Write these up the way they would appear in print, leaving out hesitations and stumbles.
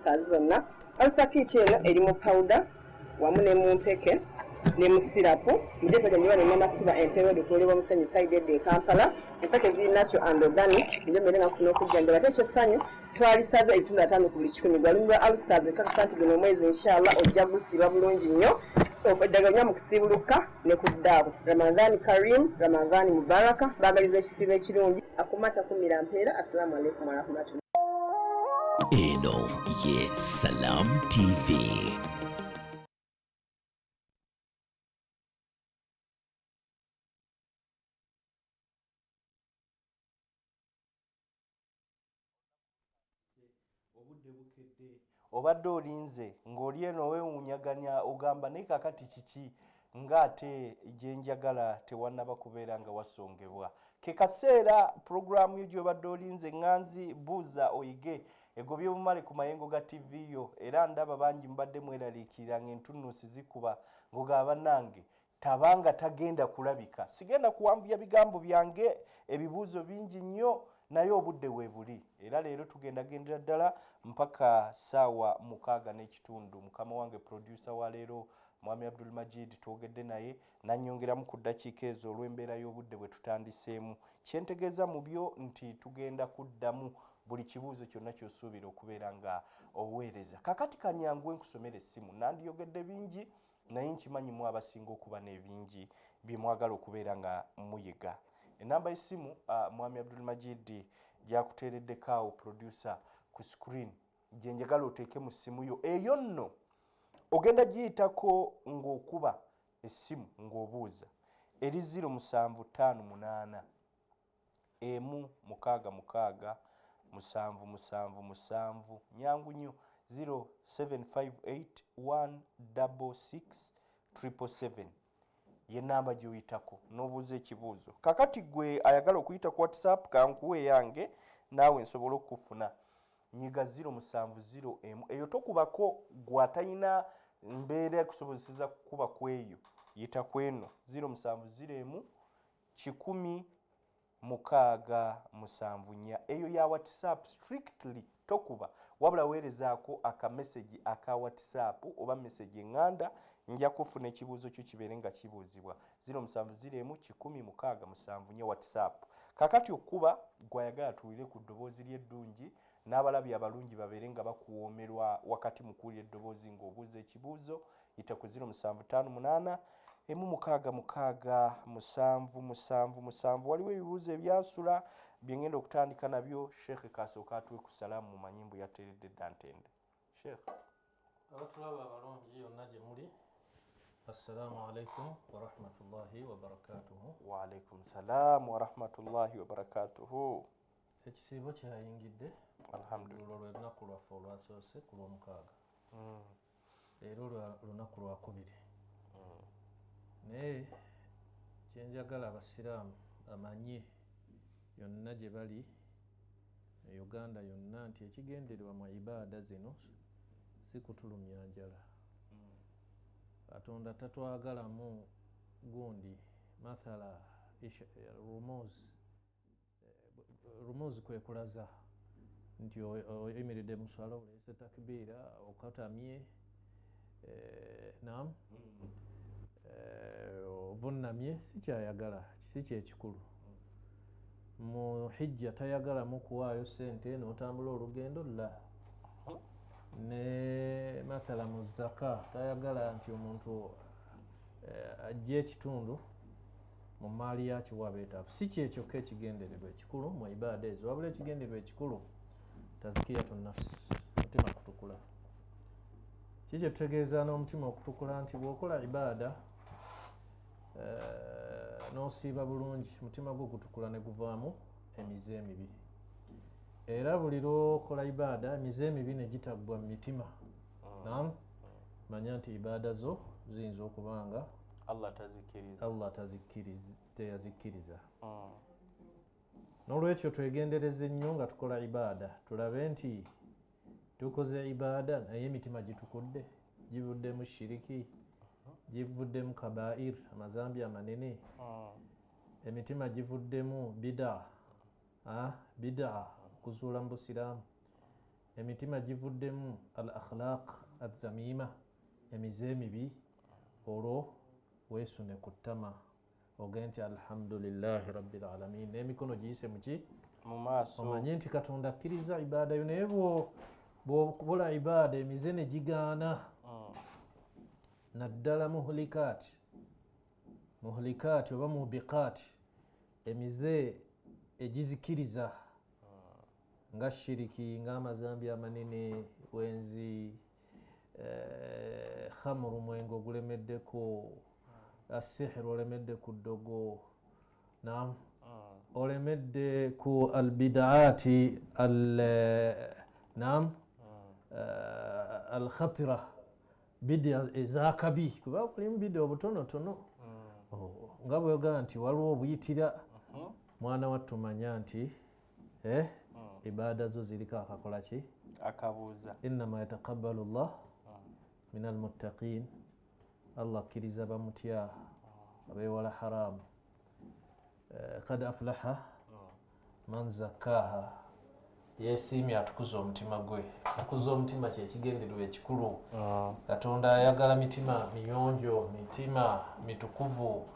Ulcers zonna. Ulcer kit eno eri mu powder wamu ne mu mpeke ne mu syrup. Mujje twejjanjabibwa ne Namasuba Entebbe Road ku lulibwa Musenyu side edda e Kampala. Empeke ziri natural and organic. Mujje mubeere nga mufuna okujjanjaba. Ate eky'essanyu twalisaze ebitundu 50 ku buli 100. Gwe alumirwa ulcers nkakasa nti guno omwezi inshallah ojja gusiiba bulungi nnyo. Eddagala onywa mu kusiibuluka ne ku ddaabu. Ramadhan Kareem, Ramadhan Mubaraka. Baagaliza ekisiibo ekirungi. Akuma takumira mpeera. Assalamu alaikum warahmatullahi. Eno ye Salam TV. Obudde bukedde, obadde olinze ng'oli eno weewuunyaganya ogamba naye kakati kiki ng'ate gye njagala tewannaba kubeera nga wasongebwa. Ke kaseera pulogulaamu yo gy'obadde olinze ŋŋanzi buuza oyige egobye bumale ku mayengo ga TV yo, era ndaba bangi mubadde mweraliikirira ng'entunnunsi zikuba ng'ogamba bannange tabanga tagenda kulabika. Sigenda kuwanvuya bigambo byange, ebibuuzo bingi nnyo naye obudde weebuli, era leero tugenda gendera ddala mpaka ssaawa 6:30. Mukama wange producer wa leero Mwami Abdul Majid twogedde naye nannyongeramu ku ddakiika ezo olw'embeera y'obudde bwe tutandiseemu. Kyentegeeza mu byo nti tugenda kuddamu buli kibuuzo kyonna ky'osuubira okubeera nga oweereza. Kakati kanyanguwe nkusomera essimu, nandiyogedde bingi naye nkimanyi mu abasinga okuba n'ebingi bye mwagala okubeera nga muyiga. Enamba y'essimu Mwami Abdul Majid gyakuteereddeko awo producer ku screen gye njagala oteeke mu ssimu yo. Eyo nno ogenda giyitako ng'okuba essimu ng'obuuza eri 0758 1 6 6 7 7 7. Nyangu nnyo, 0758 1 6 6 7 ye namba gy'oyitako n'obuuza ekibuuzo. Kakati gwe ayagala okuyita ku WhatsApp kankuwe eyange naawe nsobole okukufuna. Nyiga 0701, eyo tokubako gwe atayina mbeera ekusobozeseza kukuba ku eyo, yita ku eno 0701 100 674. Eyo ya WhatsApp strictly, tokuba wabula weerezaako akamesegi aka WhatsApp oba mesegi eŋŋanda, nja kufuna ekibuuzo kyo kibeere nga kibuuzibwa. 0701 100 674 WhatsApp. Kakati okuba gwayagala tuwulire ku ddoboozi ly'eddungi n'abalabi abalungi babeere nga bakuwoomerwa wakati mu kuwulira eddoboozi ng'obuuza ekibuuzo, yita ku 0758 1 6 6 7 7 7. Waliwo ebibuuzo ebyasula bye ngenda okutandika nabyo. Sheikh kasooka atuwe ku salaamu mu manyimbu yateeredde dda ntende. Sheikh. Abatulaba abalungi yonna gye muli, assalaamu alaikum warahmatullahi wabarakatuhu. Wa alaikum salaam warahmatullahi wabarakatuhu. Ekisiibo kyayingidde. Alhamdulillah. Luno lwe lunaku lwaffe olwasoose ku Lwomukaaga, leero lunaku lwakubiri. Naye kyenjagala abasiraamu bamanye yonna gye bali e Uganda yonna nti ekigendererwa mu ibaada zino si kutulumya njala. Katonda tatwagalamu gundi mathala rumuz kwe kulaza nti oyimiridde mu swala oleese takbiira okatamye, nam ovunnamye, si kyayagala, si kyekikulu. Mu hijja tayagalamu kuwaayo sente n'otambula olugendo la ne mathala mu zaka tayagala nti omuntu ajje ekitundu mu maali yakiwa beetaavu. Si kyekyokka ekigendererwa ekikulu mu ibaada ezo, wabula ekigendererwa ekikulu tazkiyatu nafsi, mutima kutukula. Ki kyetutegeeza n'omutima okutukula? Nti bw'okola ibaada n'osiiba bulungi, mutima gwo gutukula ne guvaamu emize emibi. Era buli lw'okola ibaada emize emibi ne gitaggwa mu mitima, nam manya nti ibaada zo ziyinza okuba nga Allah tazikkiriza. Allah teyazikkiriza. N'olwekyo twegendereze nnyo nga tukola ibaada, tulabe nti tukoze ibaada naye emitima gitukudde, givuddemu shiriki, givuddemu kabair, amazambi amanene, emitima givuddemu bida, bida okuzuula mu busiraamu, Emitima givuddemu al akhlaq adhamima, emize emibi. Olwo weesune ku ttama ogende nti alhamdulillahi rabbil alamin, n'emikono giyise muki? Mu maaso. Omanye nti Katonda akkiriza ibaada yo, naye bw'okola ibaada emize ne gigaana, naddala muhlikaati, muhlikaati oba mubikaati, emize egizikiriza nga shiriki, ng'amazambi amanene, bwenzi, khamuru, mwenge ogulemeddeko, asihiru, olemedde ku ddogo, nam olemedde ku albidaati nam alkhatira, bidia ezakabi, kuba mulimu bidia obutonotono. Nga bwegamba nti waliwo obuyitira, mwana wattu, manya nti ibaada zo ziriko akakola ki? Akabuuza. Innama yataqabbalu llah min almuttaqin. Allah akkiriza bamutya, abeewala haramu. Kad aflaha man zakkaha, yesiimye atukuza omutima gwe. Atukuza omutima kyekigendererwa ekikulu. Katonda ayagala mitima miyonjo, mitima mitukuvu,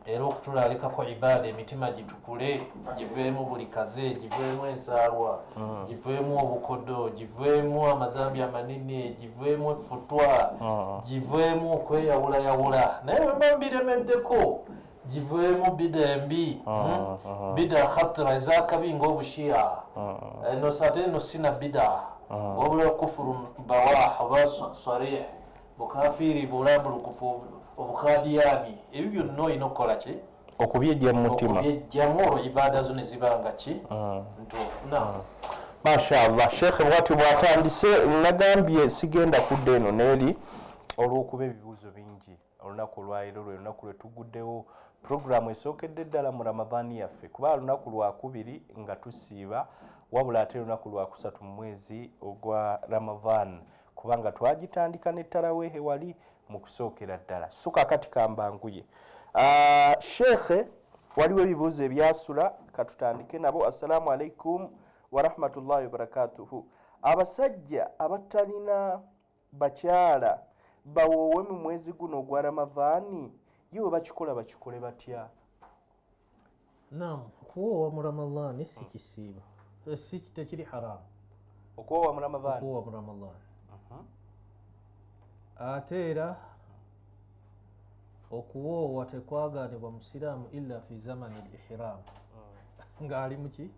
era okutulaalikako ibaada emitima gitukule, giveemu buli kaze, giveemu ensaalwa, giveemu obukodo, giveemu amazambi amanene, giveemu effutwa, giveemu okweyawulayawula. Naye bwemba mbiremeddeko, giveemu bida embi, bida khatira, ezakabi ng'obushiya. Eno ate eno sina bida, wabula kufuru bawah oba sarih, bukafiiri bulambulukufu, obukadiyani. Ebyo byonna olina okukola ki? Okubyejja mu mutima. Okubyejjamu, olwo ibaada zo ne ziba nga ki? Ntuufu. Naam. Mashallah, shekhe bwatyo bwatandise. Nagambye sigenda kudda eno neeri olw'okuba ebibuuzo bingi. Olunaku olwaleero lwe lunaku lwe tuguddewo puroguramu esookedde ddala mu Ramadhaani yaffe, kuba lunaku lwakubiri nga tusiiba, wabula ate lunaku lwakusatu mu mwezi ogwa Ramadhan, kubanga twagitandika ne tarawehe wali mu kusookera ddala. So kakati kambanguye. Shekhe, waliwo ebibuuzo ebyasula, katutandike nabo. Assalamu alaikum warahmatullahi wabarakatuhu. Abasajja abatalina bakyala bawoowe mu mwezi guno ogwa Ramadhaani, ye bwe bakikola bakikole batya? Naam, okuwoowa mu Ramadhaani si kisiibo. Si tekiri haramu. Okuwoowa mu Ramadhaani? Okuwoowa mu Ramadhaani. Ate era okuwoowa tekwagaanibwa musiraamu illa fi zamani l ihram, ng'ali muki?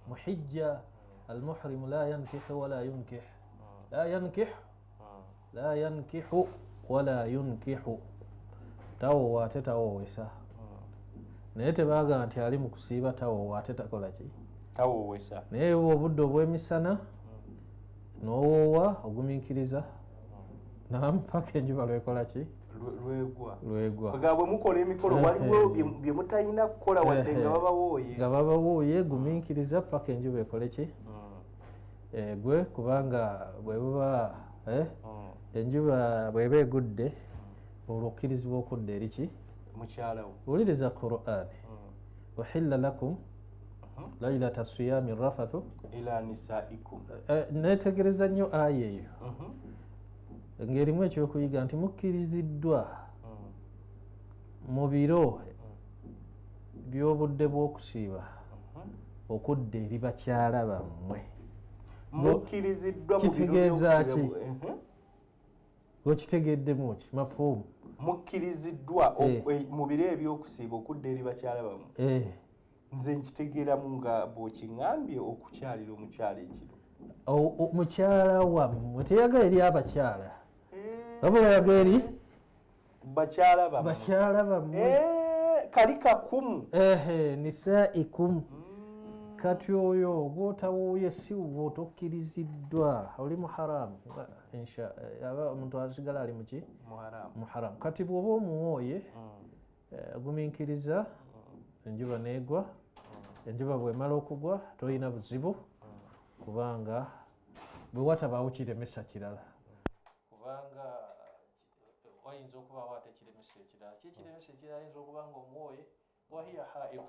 Mu hijja. Almuhrimu la yankihu wala yunkih, la yankih, la yankihu wala yunkihu, tawoowa ate tawoowesa. Naye tebagamba nti ali mu kusiiba tawoowa ate takola ki? Tawoowesa. Naye bwe obudde obw'emisana n'owoowa, ogumiikiriza nam paka enjuba lwekola ki? Lwegwa. Lwegwa. Nga bwe mukola emikolo, waliwo bye mutalina kukola wadde nga babawooye. Nga babawooye, gumiikiriza paka enjuba ekole ki? Egwe, kubanga bwe buba enjuba bweba egudde, olwo okkirizibwa okudda eri ki? Mukyalawo. Wuliriza Quran: uhilla lakum lailata siyami rafathu ila nisaikum. Netegereza nnyo aya eyo ng'erimu ekyokuyiga nti mukkiriziddwa mu biro by'obudde bw'okusiiba okudda eri bakyala bammwe. Mukkiriziddwa mu biro Kitegeeza ki? Okitegeddemu ki, mafuumu? Mukkiriziddwa mu biro ebyokusiiba okudda eri bakyala bammwe. Nze nkitegeeramu nga bw'okiŋŋambye, okukyalira omukyala ekiro. Mukyala wammwe teyagala eri abakyala, wabula yaga eri bakyala bammwe. Bakyala bammwe. Kali kakumu. Ehe, nisaikum. Kati oyo gwotawooye si gwotokkiriziddwa, oli muharamu. Aba omuntu asigala ali muki? Muharamu. Muharamu. Kati bw'oba omuwooye, gumiikiriza enjuba neegwa. Enjuba bwemala okugwa tolina buzibu, kubanga bwe watabaawo kiremesa kirala, kubanga wayinza okubaawo ate kiremesa ekirala. Kikiremesa ekirala ayinza okuba nga omuwooye wahiya haid,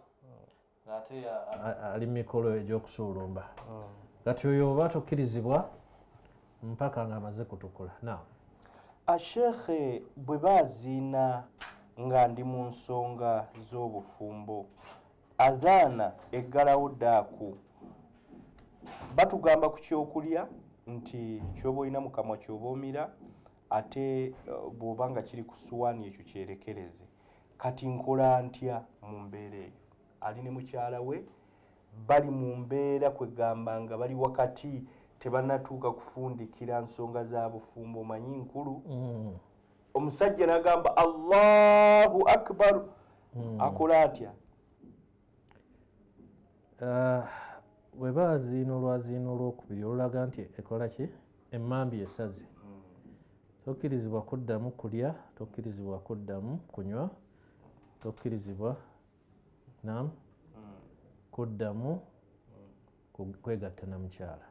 ng'ate ali mu mikolo egy'okusuulumba. Kati oyo oba tokkirizibwa mpaka ng'amaze kutukula. Naam. Ashekhe, bwe baziina nga ndi mu nsonga z'obufumbo, adhaana eggalawo ddaaku, batugamba ku kyokulya nti kyoba olina mu kamwa kyoba omira, ate bw'oba nga kiri ku suwaani ekyo kyerekereze. Kati nkola ntya mu mbeera eyo? Ali ne mukyala we, bali mu mbeera kwegamba nga bali wakati, tebannatuuka kufundikira nsonga za bufumbo, omanyi nkulu. Omusajja n'agamba Allahu akbar, akola atya? Bwe baziina olwaziina olwokubiri olulaga nti ekola ki, emmambi esaze, tokkirizibwa kuddamu kulya, tokkirizibwa kuddamu kunywa, tokkirizibwa nam kuddamu kwegatta na mukyala.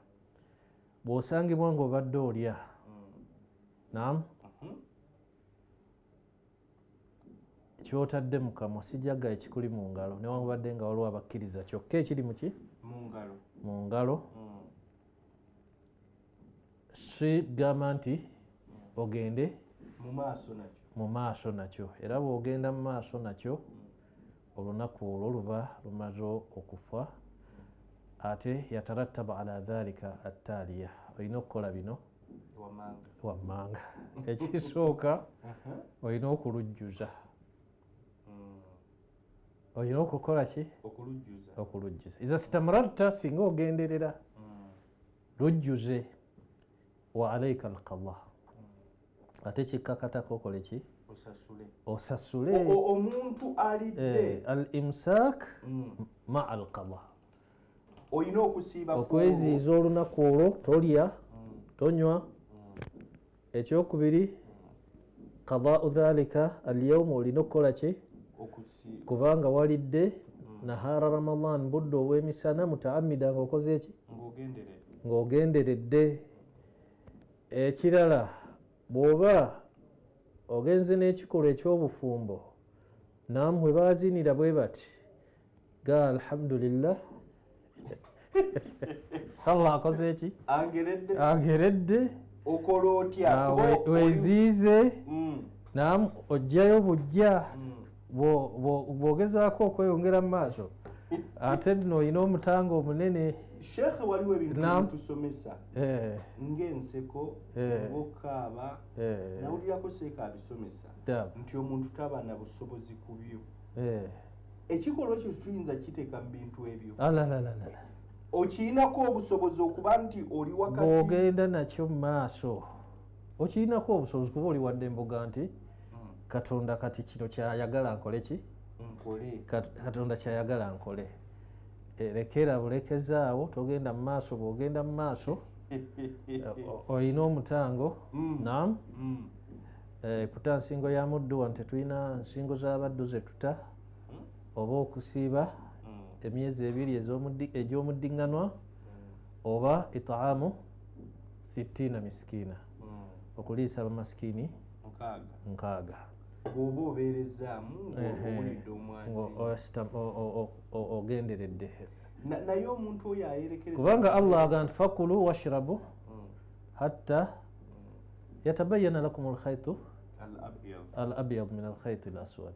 Bw'osangibwa ng'obadde olya, nam kyotadde mu kamwa sijjaga ekikuli mu ngalo, newankubadde nga waliwo abakkiriza kyokka ekiri muki mu ngalo, sigamba nti ogende mu maaso nakyo. Era bw'ogenda mu maaso nakyo, olunaku olwo luba lumaze okufa, ate yatarattaba ala dhalika attaaliya, olina okukola bino wammanga. Ekisooka, olina okulujjuza. Olina okukola ki? Okulujjuza. Iza stamrarta, singa ogenderera, lujjuze. Wa alaika alqada, ate kikkakatako okole ki? Osasule. Omuntu alidde al imsak maa alqada, olina okusiiba, okweziiza olunaku olwo, tolya tonywa. Ekyokubiri, qadaau dhalika alyaum, olina okukola ki? Kubanga walidde nahara Ramadan, budde obw'emisana, mutaamida, ngaokoze eki? Ng'ogenderedde. Ekirala, bw'oba ogenze n'ekikolwa eky'obufumbo, nam bwe bazinira bwe bati ga alhamdulillah, Allah akoze eki? Angeredde. Okola otya? Weziize, nam ojjayo bujja. Bw'ogezaako okweyongera mu maaso, ate nno olina omutango omunene. Sheekhe, waliwo ebintu tusomesa ng'enseko, ng'okaaba. Nawulirako seeka abisomesa nti omuntu taba na busobozi ku byo. Ekikolwa ekyo tuyinza kiteeka mu bintu ebyo? Okirinako obusobozi okuba nti oli wakati? Bw'ogenda nakyo mu maaso, okirinako obusobozi, kuba oli wadde embuga nti Katonda kati kino kyayagala nkole ki? Katonda kyayagala nkole. Lekera bulekezaawo, togenda mu maaso. Bw'ogenda mu maaso, olina omutango. Nam kuta nsingo ya muddu, wano tetulina nsingo z'abaddu zetuta, oba okusiiba emyezi ebiri egy'omuddiŋŋanwa, oba itaamu 60 misikina, okuliisa abamasikini 60. Bw'oba obeerezaamu ng'owulidde omwazi, ogenderedde. Naye omuntu oyo ayerekereza, kubanga Allah agamba nti fakulu washrabu hatta yatabayana lakum alkhaitu al abyad min alkhaiti al aswad,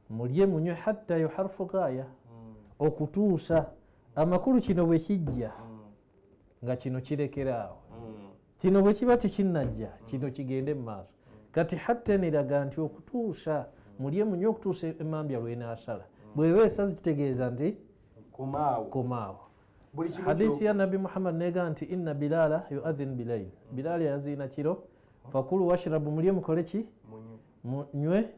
mulye munywe hatta yuharfu gaaya, okutuusa amakulu kino bwe kijja nga kino kirekeraawo, kino bwe kiba tekinnajja kino kigende mu maaso. Kati hatta eneraga nti okutuusa mulye munywe okutuusa emmambya lwenaasala. Bweba esazi, kitegeeza nti komaawo. Hadisi ya Nabbi Muhammad nega nti inna Bilala yuadhin bilail, Bilali yaziina kiro, fakulu washrabu, mulye mukole ki? Munywe,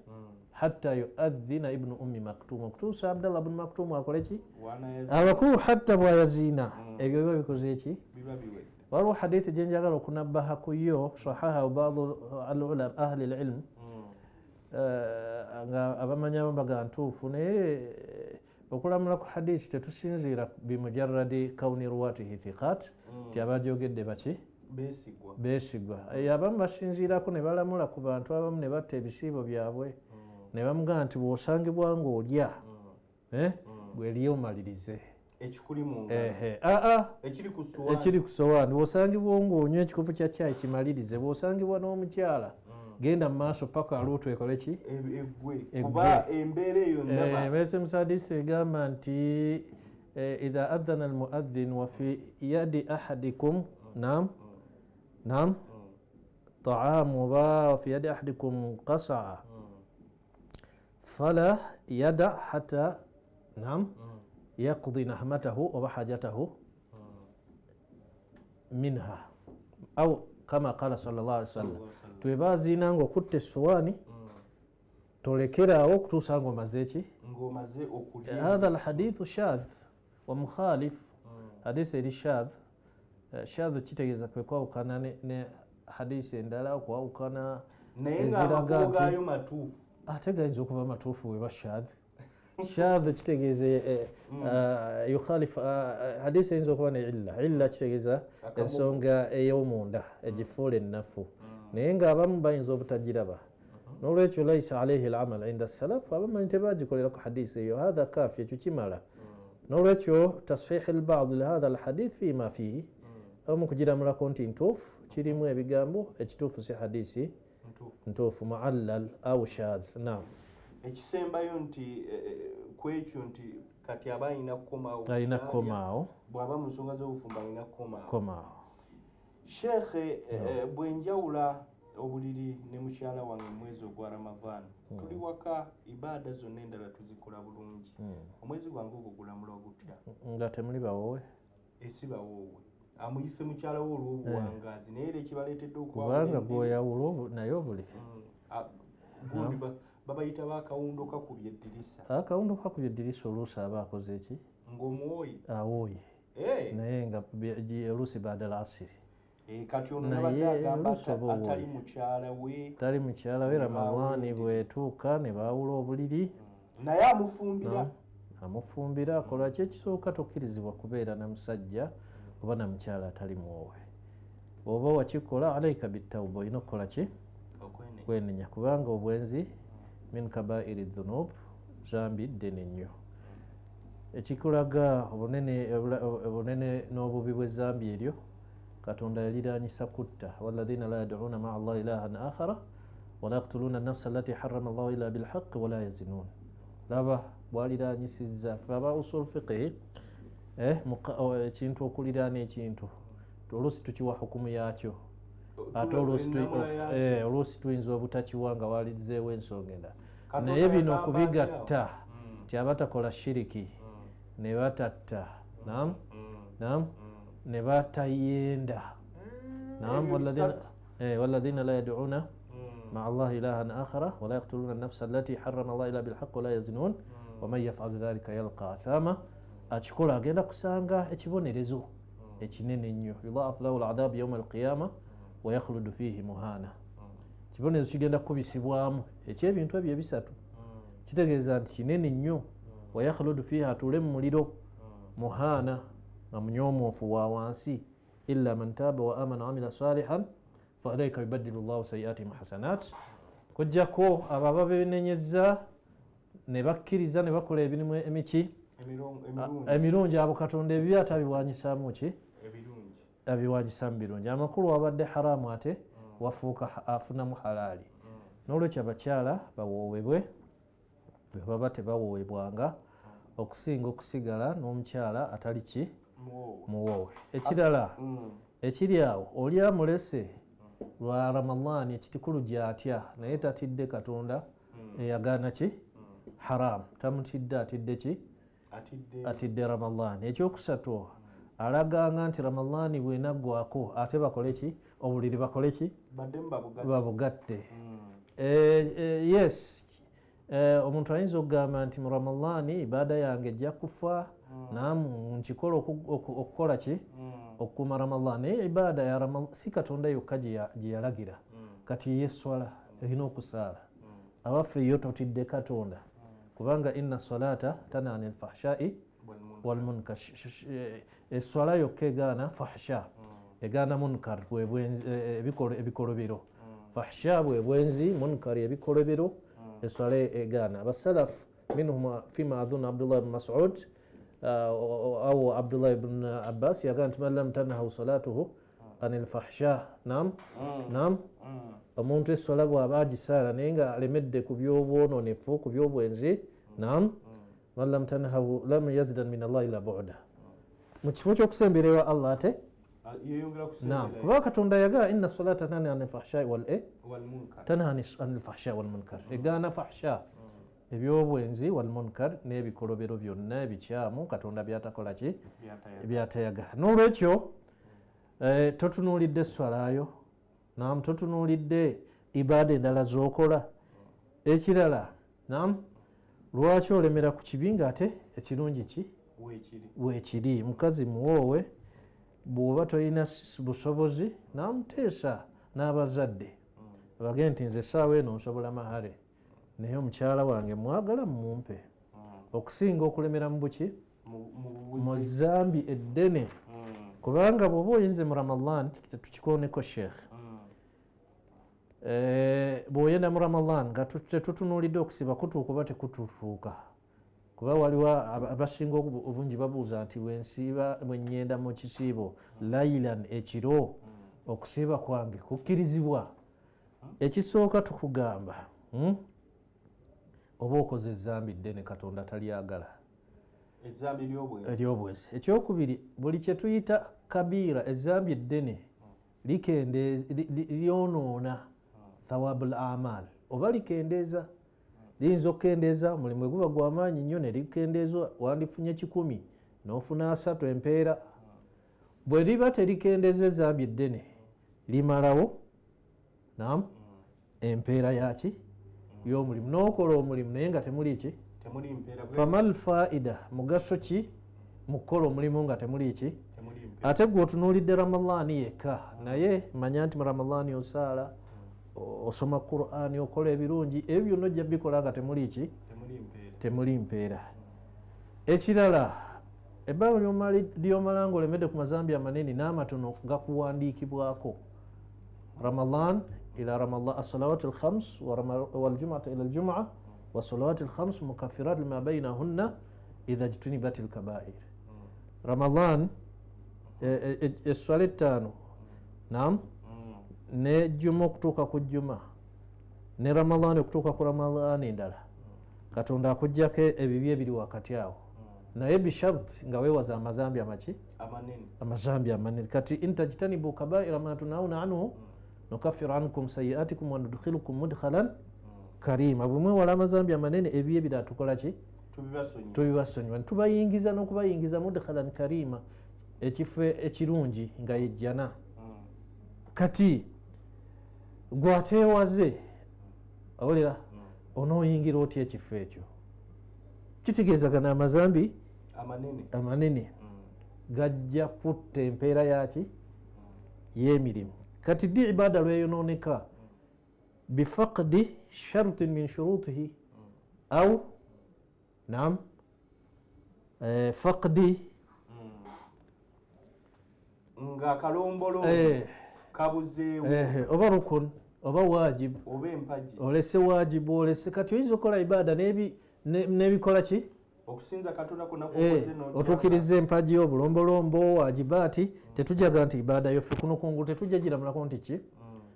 hatta yuadhina Ibnu Ummi Maktum, okutuusa Abdallah bnu Maktum akole ki? Abakulu hatta bwayaziina, ebyo biba bikoze ki? Waliwo hadithi gyenjagala okunabbaha ku yo, sahaha badu ahli lilm, nga abamanyi abamu baga ntuufu, naye okulamula ku hadisi tetusinziira bimujaradi kauni ruwatihi thiqat, nti abagyogedde baki? Besigwa. Abamu basinziirako ne balamula ku bantu abamu ne batta ebisiibo byabwe, ne bamugamba nti bw'osangibwa ng'olya, gwe lya omalirize. Ekikuli mu ngalo. Ehe, aa. Ekiri ku ssowaani. Ekiri ku sowaani. Bw'osangibwa ng'onywa ekikopo kya caayi, kimalirize. Bw'osangibwa n'omukyala, genda mu maaso paka luutu ekole ki? Eggwe. Eggwe. Kuba embeera eyo ndaba. Bese musadisi egamba nti idha adhana almuadhin wa fi yadi ahadikum, nam nam, taamu, oba wa fi yadi ahadikum qasaa, fala yada hatta, nam, yaqdi nahmatahu oba hajatahu minha, au kama qala sallallahu alaihi wasallam. Twebaziina nga okutta essowaani, tolekeraawo okutuusa nga omaze eki? Ng'omaze okulya. Hatha alhadithu shadh wa mukhalif. Hadisi eri shadh. Shadh kitegeeza kwe kwawukana ne hadisi endala, okwawukana Naye eziraga ng'amakubo nti gaayo matuufu. Ate gayinza okuba matuufu weba shadh. Shadh kitegeeza yukhalif. Hadisi eyinza okuba ne illa. Illa kitegeeza Akamogo. Ensonga ey'omunda egifuula ennafu, naye ng'abamu bayinza obutagiraba. N'olwekyo laisa alaihi lamal inda salaf, abamanyi tebagikolerako hadisi eyo. Hatha kafi, ekyo kimala. N'olwekyo tashihi lbadi lhatha alhadith fima fihi, abamu kugiramulako nti ntuufu kirimu ebigambo. Ekituufu si hadisi Ntuufu. Ntuufu, muallal au shadh, nam. Ekisembayo nti ku ekyo nti kati aba alina kukomaawo. Alina kukyalya. Kukomaawo. Bw'aba mu nsonga z'obufumbo alina kukomaawo. Kukomaawo. Sheekhe, bwe njawula obuliri ne mukyala wange mu mwezi ogwa Ramadhan, tuli waka, ibaada zonna endala tuzikola bulungi, omwezi gwange ogwo gulamulwa gutya? Nga temuli bawoowe. Esibawoowe, amuyise mukyala we olw'obuwangaazi, naye era ekibaleetedde okwawula Kubanga endimi. gwoyawula naye obuliri. Gundi babayita bakawundo kakubye eddirisa. Akawundo kakubye eddirisa oluusi aba akoze eki? Ng'omuwooye. Awooye. Naye nga oluusi baada lasiri. Kati ono Naye yabadde agamba oluusi oba atali owooye. Mukyala we. Tali mukyala we. Ne baawula Ramadaani endiri. Bwetuuka ne baawula obuliri. Naye amufumbira. Amufumbira, akola ki? Ekisooka, tokkirizibwa kubeera na musajja oba na mukyala atali muwoowe. Oba wakikola, alaika bitawuba, olina okukola ki? Okwenenya. Kwenenya, kubanga obwenzi min kabairi dhunub, zambi ddene nnyo. Ekikulaga obunene n'obubi bw'ezambi eryo, Katonda yaliranyisa kutta: walladhina la yaduuna maa llahi ilahan akhara wala yaktuluuna nafsa allati harama llahu illa bilhaqi wala yazinuun. Laba bwaliranyisizza. Fe aba usul fiqhi, ekintu okuliraana ekintu oluusi tukiwa hukumu yakyo, ate oluusi Ennamula yakyo. Oluusi tuyinza obutakiwa nga walizeewo ensonga endala. Katonda Naye bino yagamba okubigatta atya? Nti abatakola shiriki ne batatta, nam nam, ne batayenda, nam. Ebyo bisatu. Walladhina la yaduuna maa llahi ilahan akhara wala yaktuluna nafsa allati harama llah illa bilhaq wala yazinun waman yafalu dhalika yalqa athama. Akikola agenda kusanga ekibonerezo ekinene ennyo, yudhaafu lahu ladhabu yauma alqiyama wayakhludu fihi muhana. Kibonerezo kigenda kukubisibwamu ekyebintu ebyo ebisatu, kitegeeza nti kinene nnyo. Wayakhludu fihi, atuule mu muliro, muhana, nga munyomoofu wa wansi. Illa man taaba wa amana wa amila salihan faulaika yubaddilu llahu sayiatihim hasanat. Kujjako abo ababenenyeza ne bakkiriza ne bakola emirimu emiki? Emirungi. Emirungi. Abo Katonda ebibi ate abiwanyisaamu ki? Ebirungi. Abiwanyisaamu birungi. Amakulu, wabadde haramu ate wafuuka afunamu halaali. N'olwekyo abakyala bawoowebwe bwe baba tebawoowebwanga, okusinga okusigala n'omukyala atali ki? Muwoowe. Muwoowe. Ekirala ekiri awo, oli amulese lwa Ramadaani, ekitikulu gyatya, naye tatidde Katonda eyagaana ki? Haramu. Tamutidde, atidde ki? Atidde. Atidde Ramadaani. Ekyokusatu, alaganga nti Ramadaani bwenaggwako ate bakole ki? Obuliri bakole ki? Baddemu babugatte. Babugatte. Yes, omuntu ayinza okugamba nti mu Ramadaani ibaada yange ejja kufa, nam, nkikola okukola ki? Okukuuma Ramadaani. Naye ibaada ya si Katonda yokka gye yalagira. Kati yeswala erina okusaala, abaffe yo totidde Katonda? Kubanga inna salata tanha ani lfahshai walmunkar. Eswala yokka egaana fahsha, egaana munkar, bwe ebikolobero. Fahsha bwe bwenzi, munkar ebikolobero. Eswala egaana. Abasalaf minhum fima adhunna Abdullah bn Masud. Awo Abdullah ibn Abbas yagamba nti man lam tanhahu salatuhu anil fahsha. Nam, nam, omuntu eswala bw'aba agisaala naye nga alemedde ku byobwononefu, ku byobwenzi, nam, man lam tanhahu lam yazdan min Allahi ila bu'da, mu kifo ky'okusembera ewa Allah ate nam, kuba Katonda yagamba inna salata tanha anil fahshai wal tanha anil fahshai wal munkar, egaana fahsha, ebyobwenzi, wal munkar, n'ebikolobero byonna ebikyamu Katonda byatakola ki, byatayagala. N'olwekyo totunuulidde swalayo, nam, totunuulidde ibaada endala z'okola. Ekirala, nam, lwaki olemera ku kibi ng'ate ekirungi ki weekiri? Mukazi muwoowe, bw'oba tolina busobozi, namuteesa n'abazadde bagende nti nze essaawa eno nsobola mahare, naye omukyala wange mwagala, mumpe, okusinga okulemera mu buki, mu zambi eddene. Kubanga bw'oba oyinze mu Ramadan, tukikoneko sheekh, bw'oyenda mu Ramadan nga tetutunuulidde okusiba kutuuka oba tekututuuka, kuba waliwo abasinga obungi babuuza nti bwensiiba, bwenyenda mu kisiibo lailan, ekiro, okusiiba kwange kukkirizibwa? Ekisooka tukugamba, oba okoze ezambi ddene, Katonda talyagala, eryobwenzi. Ekyokubiri, buli kyetuyita kabiira, ezambi eddene, lyonoona thawabul amal oba likendeeza, liyinza okukendeeza omulimu eguba gwamaanyi nnyo ne likendeeza, wandifunye 100 n'ofuna 30 empeera. Bwe liba terikendeeza, ezambi eddene limalawo nam empeera yaki y'omulimu, n'okola omulimu naye nga temuli ki, famal faida, mugaso ki mu kukola omulimu nga temuli ki? Ate gwe otunuulidde Ramadaani yekka, naye manya nti mu Ramadaani osaala, osoma Qur'ani, okola ebirungi, ebyo byonna ojja bikola nga temuli ki, temuli mpeera. Ekirala, ebbanga lyomala nga olemedde ku mazambi amanene n'amatono gakuwandiikibwako. Ramadan ila Ramadan, assalawat alkhams waljumata ila aljumua wasalawat alkhams mukaffirat lima bainahunna idha jtunibat alkabair. Ramadan, eswala 5, nam, ne juma okutuuka ku juma, ne Ramadan okutuuka ku Ramadan endala, Katonda akugjako ebibi ebiri wakati awo, naye bishart nga weewaza amazambi amaki, amazambi amanene. Kati intajtanibu kabaira ma tunauna anhu nukaffiru ankum sayiatikum wanudkhilukum mudkhalan karima. Bwe mwewala amazambi amanene, ebibi ebirala tukola ki? Tubibasonyiwa, tubayingiza n'okubayingiza mudkhalan karima, ekifo ekirungi nga yejjana. Kati gwateewaze, awulira, onooyingira otya ekifo ekyo? Kitegeeza gano amazambi amanene gajja kutta empeera yaki, y'emirimu. Kati ddi ibaada lweyonooneka? Bifaqdi shartin min shurutihi au nam faqdi nga akalombolo kabuzeewo, oba rukun oba wajibu oba empagi, olese wajibu, olese. Kati oyinza okukola ibaada n'ebikola ki, okusinza Katonda konna otuukiriza empagi, obulombolombo, wajibaati. Tetujaga nti ibaada yoffe kuno kungulu tetujja giramulako nti ki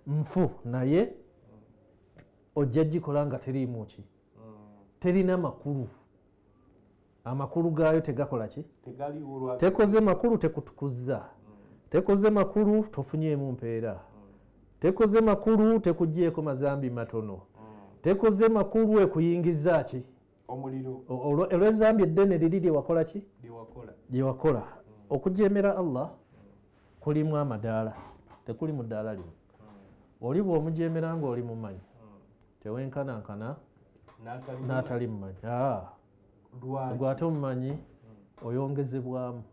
nfu, naye ojja gikola nga teriimu ki, terina makulu, amakulu gaayo tegakola ki, tekoze makulu, tekutukuzza, tekoze makulu, tofunyeemu mpeera, tekoze makulu, tekugyeko mazambi matono, tekoze makulu, ekuyingiza ki, olw'ezambi eddene liri lyewakola ki, lyewakola. Okujemera Allah kulimu amadaala, tekuli mu ddaala limu. Oli bw'omujemera nga oli mumanyi, tewenkanankana n'atali mumanyi. Gwate omumanyi oyongezebwamu.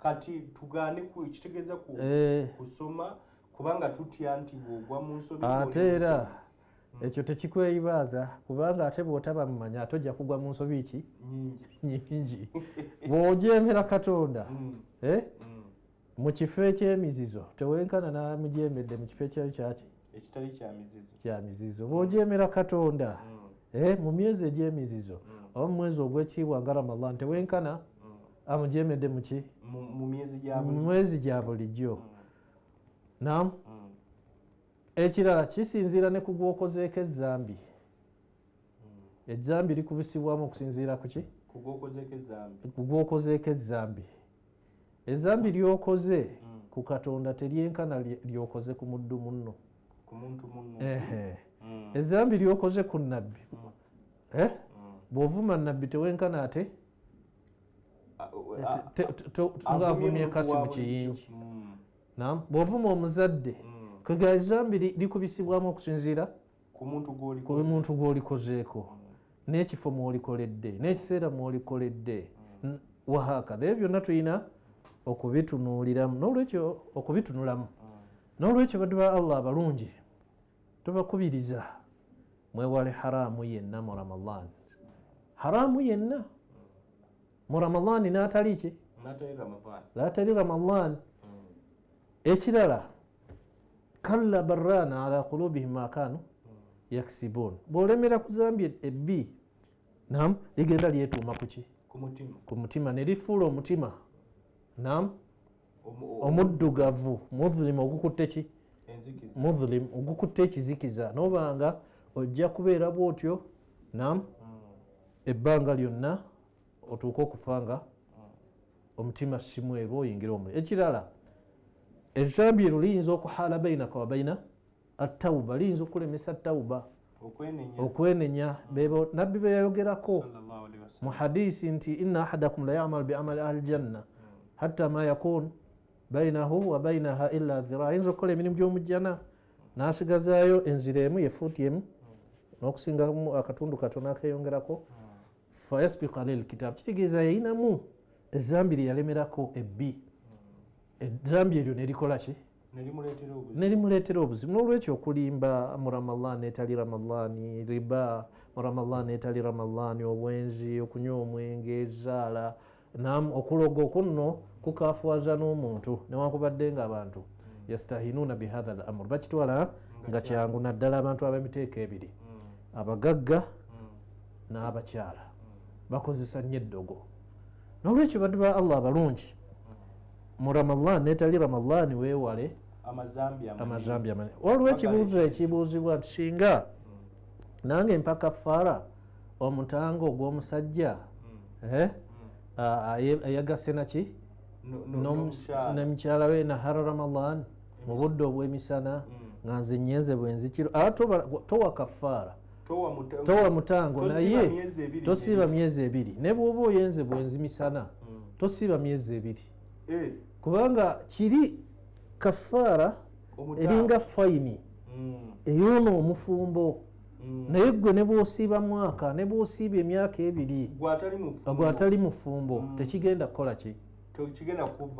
Kati tugaane kitegeeza kusoma kubanga tutya nti bw'ogwa mu nsobi? Ate era ekyo tekikweyibaaza, kubanga ate bw'otaba mumanyi ate ojja kugwa mu nsobi ki, nyingi. Bw'ojemera Katonda mu kifo eky'emizizo, tewenkana n'amujemedde mu kifo ekyali kyaki, ekitali kya mizizo. Bw'ojemera Katonda mu myezi egy'emizizo, Oba mu mwezi ogw'ekitiibwa nga Ramadan tewenkana amujeemedde muki mu myezi gya bulijjo. Naam. Ekirala kisinziira ne ku gwokozeeko ezzambi. Ezzambi likubisibwamu okusinziira ku ki? Ku gwokozeeko ezzambi. Ezzambi lyokoze ku Katonda teryenkana lyokoze ku muddu munno. Ezzambi lyokoze ku nabbi. Bw'ovuma nabbi tewenkana ate ng'avumye kasi mu kiyingi. Naam, bw'ovuma omuzadde kwega ezzambi likubisibwamu okusinziira ku muntu gw'olikozeeko n'ekifo mw'olikoledde n'ekiseera mw'olikoledde wahakadha. Ebyo byonna tulina okubitunuuliramu n'olwekyo okubitunulamu. N'olwekyo baddu ba Allah abalungi tubakubiriza mwewale haramu yenna mu Ramadan. Haramu yenna mu Ramadan n'atali ki? N'atali Ramadan. Ekirala kalla barrana ala qulubihim ma kanu yaksibun. Bw'olemera ku zambi ebbi, naam, ligenda lyetuuma ku ki? Ku mutima ne lifuula omutima, naam, omuddugavu mudhlim ogukutte ki? Mudhlim ogukutte ekizikiza. N'obanga ojja kubeera bw'otyo, naam, ebbanga lyonna otuuke okufa nga omutima si mweru oyingira omuliro. Ekirala ezzambi eryo liyinza okuhaala bainaka wa baina attawuba, liyinza okulemesa tawuba, okwenenya. Bebo nabbi be yayogerako mu hadisi nti inna ahadakum la yamalu bi amali ahli janna hatta ma yakun bainahu wa bainaha illa dhira. Ayinza okukola emirimu gy'omujjana n'asigazaayo enzira emu yefuuti emu n'okusingamu akatundu katono akeyongerako, fayasbiqu alayhi alkitabu, kitegeeza yayinamu ezzambi lye yalemerako ebbi, ezzambi eryo nerikola ki? Nerimuleetera obuzibu. N'olwekyo okulimba mu Ramadan etali Ramadan, riba mu Ramadan etali Ramadan, obwenzi, okunywa omwenge, ezaala, nam okuloga okunno kukafuwaza n'omuntu newankubadde nga abantu yastahinuuna bihadha al amur, bakitwala nga kyangu, naddala abantu ab'emiteeko ebiri, abagagga n'abakyala bakozesa nnyo eddogo. N'olwekyo baddu ba Allah abalungi mu Ramadan netali Ramadan weewale amazambi amanene. Waliwo ekibuuzo ekibuuzibwa nti singa nange mpa kafaara omutango ogw'omusajja ayagase naki ne mukyala we nahara Ramadan mu budde obw'emisana nga nze nyenze bwenzikiro, towa kafaara, towa mutango, naye tosiiba myezi ebiri. Ne bw'oba oyenze bwenzi misana tosiiba myezi ebiri, kubanga kiri kafaara eringa fayini ey'ono omufumbo. Naye gwe ne bw'osiiba mwaka, ne bw'osiiba emyaka ebiri, gwatali mufumbo, tekigenda kukola ki?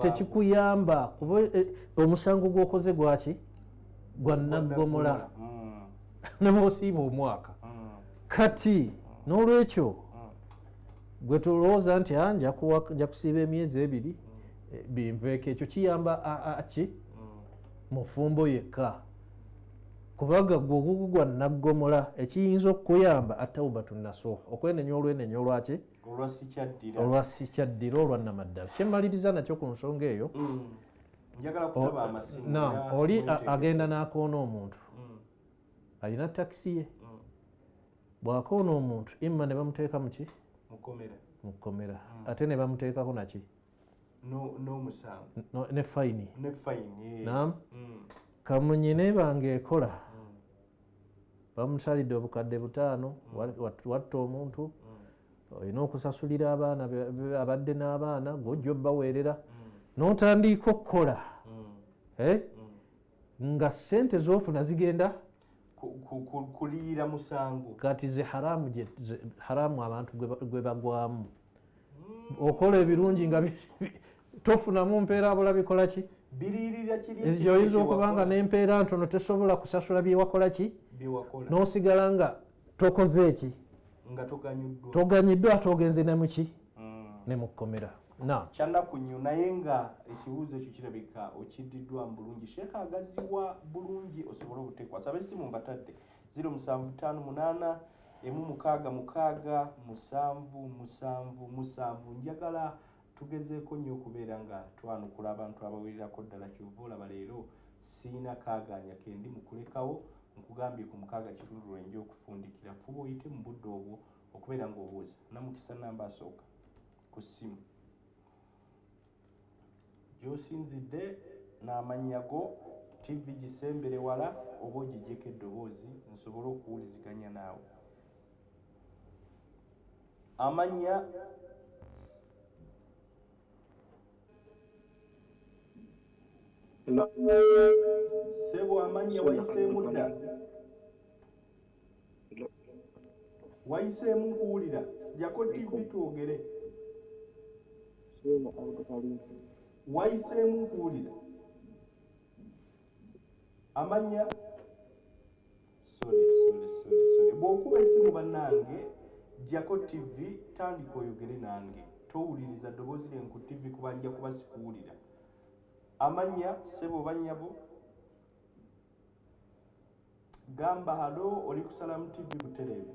Tekikuyamba, kuba omusango gw'okoze gwaki? Gwa naggomola ne bw'osiiba omwaka. Kati n'olwekyo gwe tulowooza nti nja kusiiba emyezi ebiri binveeko, ekyo kiyamba ki? Mufumbo yekka, kubanga gwe ogugu gwa naggomola. Ekiyinza okukuyamba atawubatu nasuh, okwenenya olwenenya olwaki? Olwa sikyaddira, olwa namaddala. Kyemmaliriza nakyo ku nsonga eyo, oli agenda n'akoona omuntu, alina takisi ye, bw'akoona omuntu imma ne bamuteeka muki? Mu kkomera, ate ne bamuteekako naki? Ne fayini. Nam kamunye nebanga ekola, bamusalidde 5000, watta omuntu, olina okusasulira abaana abadde n'abaana gwojja obbaweerera, n'otandika okukola nga sente z'ofuna zigenda kuliyira musango. Kati ze haramu, haramu abantu gwe bagwamu. Okola ebirungi nga tofunamu mpeera, abula bikola ki? Biriirira kiri. Ekyo oyinza okuba nga n'empeera ntono tesobola kusasula byewakola ki? Byewakola. N'osigala nga tokoze eki? Nga toganyuddwa. Toganyiddwa, ate ogenze ne muki? Ne mu kkomera na Kyanaku nnyo, naye nga ekibuuzo ekyo kirabika okiddiddwamu bulungi. Sheekha agaziwa bulungi osobole obutekwasa. Ab'essimu mbatadde 0758. 1 6 6 7 7. Njagala tugezeeko nnyo okubeera nga twanukula abantu abawererako ddala. Kyova olaba leero siina kaagaanya kendi mukulekawo, nkugambye ku 6:15 lwenja okufundikira. Fuba oyite mu budde obwo okubeera ng'obuuza. Namukisa namba asooka ku ssimu gy'osinzidde n'amannya go, TV gisembere wala oba ogiggyeko eddoboozi nsobole okuwuliziganya naawe. Amannya ssebo, amannya wayiseemu dda, wayiseemu nkuwulira. Jjako TV twogere. Wayiseemu nkuwulira. Amannya, sorry sorry sorry sorry. Bw'okuba essimu bannange, jjako TV, tandika oyogere nange, towuliriza ddoboozi lye ku TV kuba nja kuba sikuwulira. Amannya ssebo oba nnyabo, gamba halo, oli ku Salaam TV butereevu.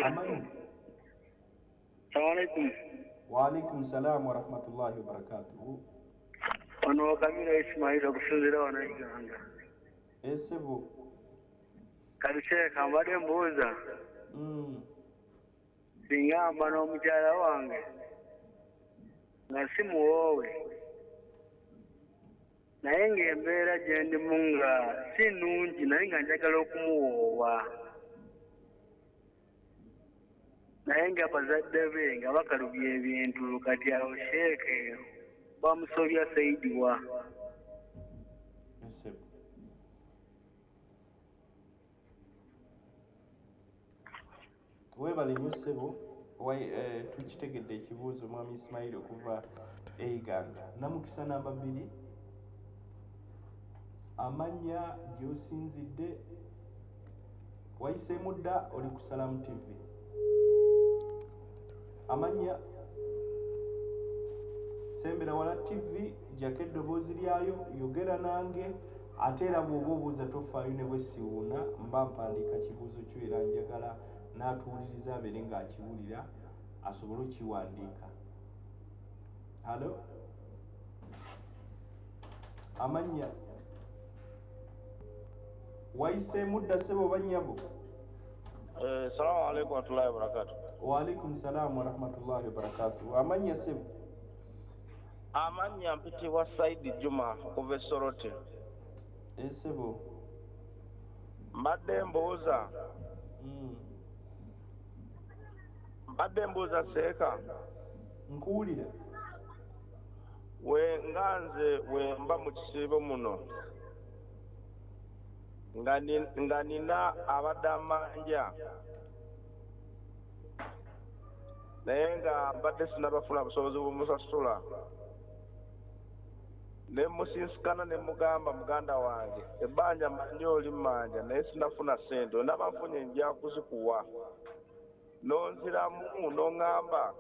Amannya. Assalamu alaikum. Wa alaikum salaam wa rahmatullahi wa barakatuhu. Ono Kamira Ismail okusinziira wano e Uganda. Esebo. Kati Sheikh, mbadde mbuuza. Singa mba n'omukyala wange nga si muwoowe, naye ng'embeera gye ndimu nga si nnungi, naye nga njagala okumuwoowa, naye nga bazadde be nga bakalubya ebintu, kati awo Sheikh bamusobya Saidiwa? Esebo. Weebale nnyo ssebo. Tukitegedde ekibuuzo mwami Ismail okuva e Iganga. Namukisa namba 2, amannya gy'osinzidde, wayiseemu dda, oli ku Salaam TV. Amannya, sembera wala TV, jjako eddoboozi lyayo, yogera nange. Ate era bw'oba obuuza tofaayo ne bwe siwuuna, mba mpandiika kibuuzo kyo, era njagala n'atuwuliriza abeere ng'akiwulira asobole okiwandiika. Halo, amannya, wayiseemu dda ssebo oba nnyabo? Salamu alaikum warahmatullahi wabarakatuh. Wa alaikum salaam warahmatullahi wabarakatuh. Amannya ssebo? Amannya mpitibwa Saidi Juma okuva e Sorote. Esebo. Mbadde mbuuza. Mbadde mbuuza Seeka. Nkuwulira. We nga nze we mba mu kisiibo muno nga nina abadde amanja, naye nga mbadde sinnabafuna busobozi bumusasula, ne musinsikana ne mugamba muganda wange ebbanja mmanyi oli mmanja, naye sinnafuna ssente, olaba nfunye nja kuzikuwa. N'onziramu n'oŋŋamba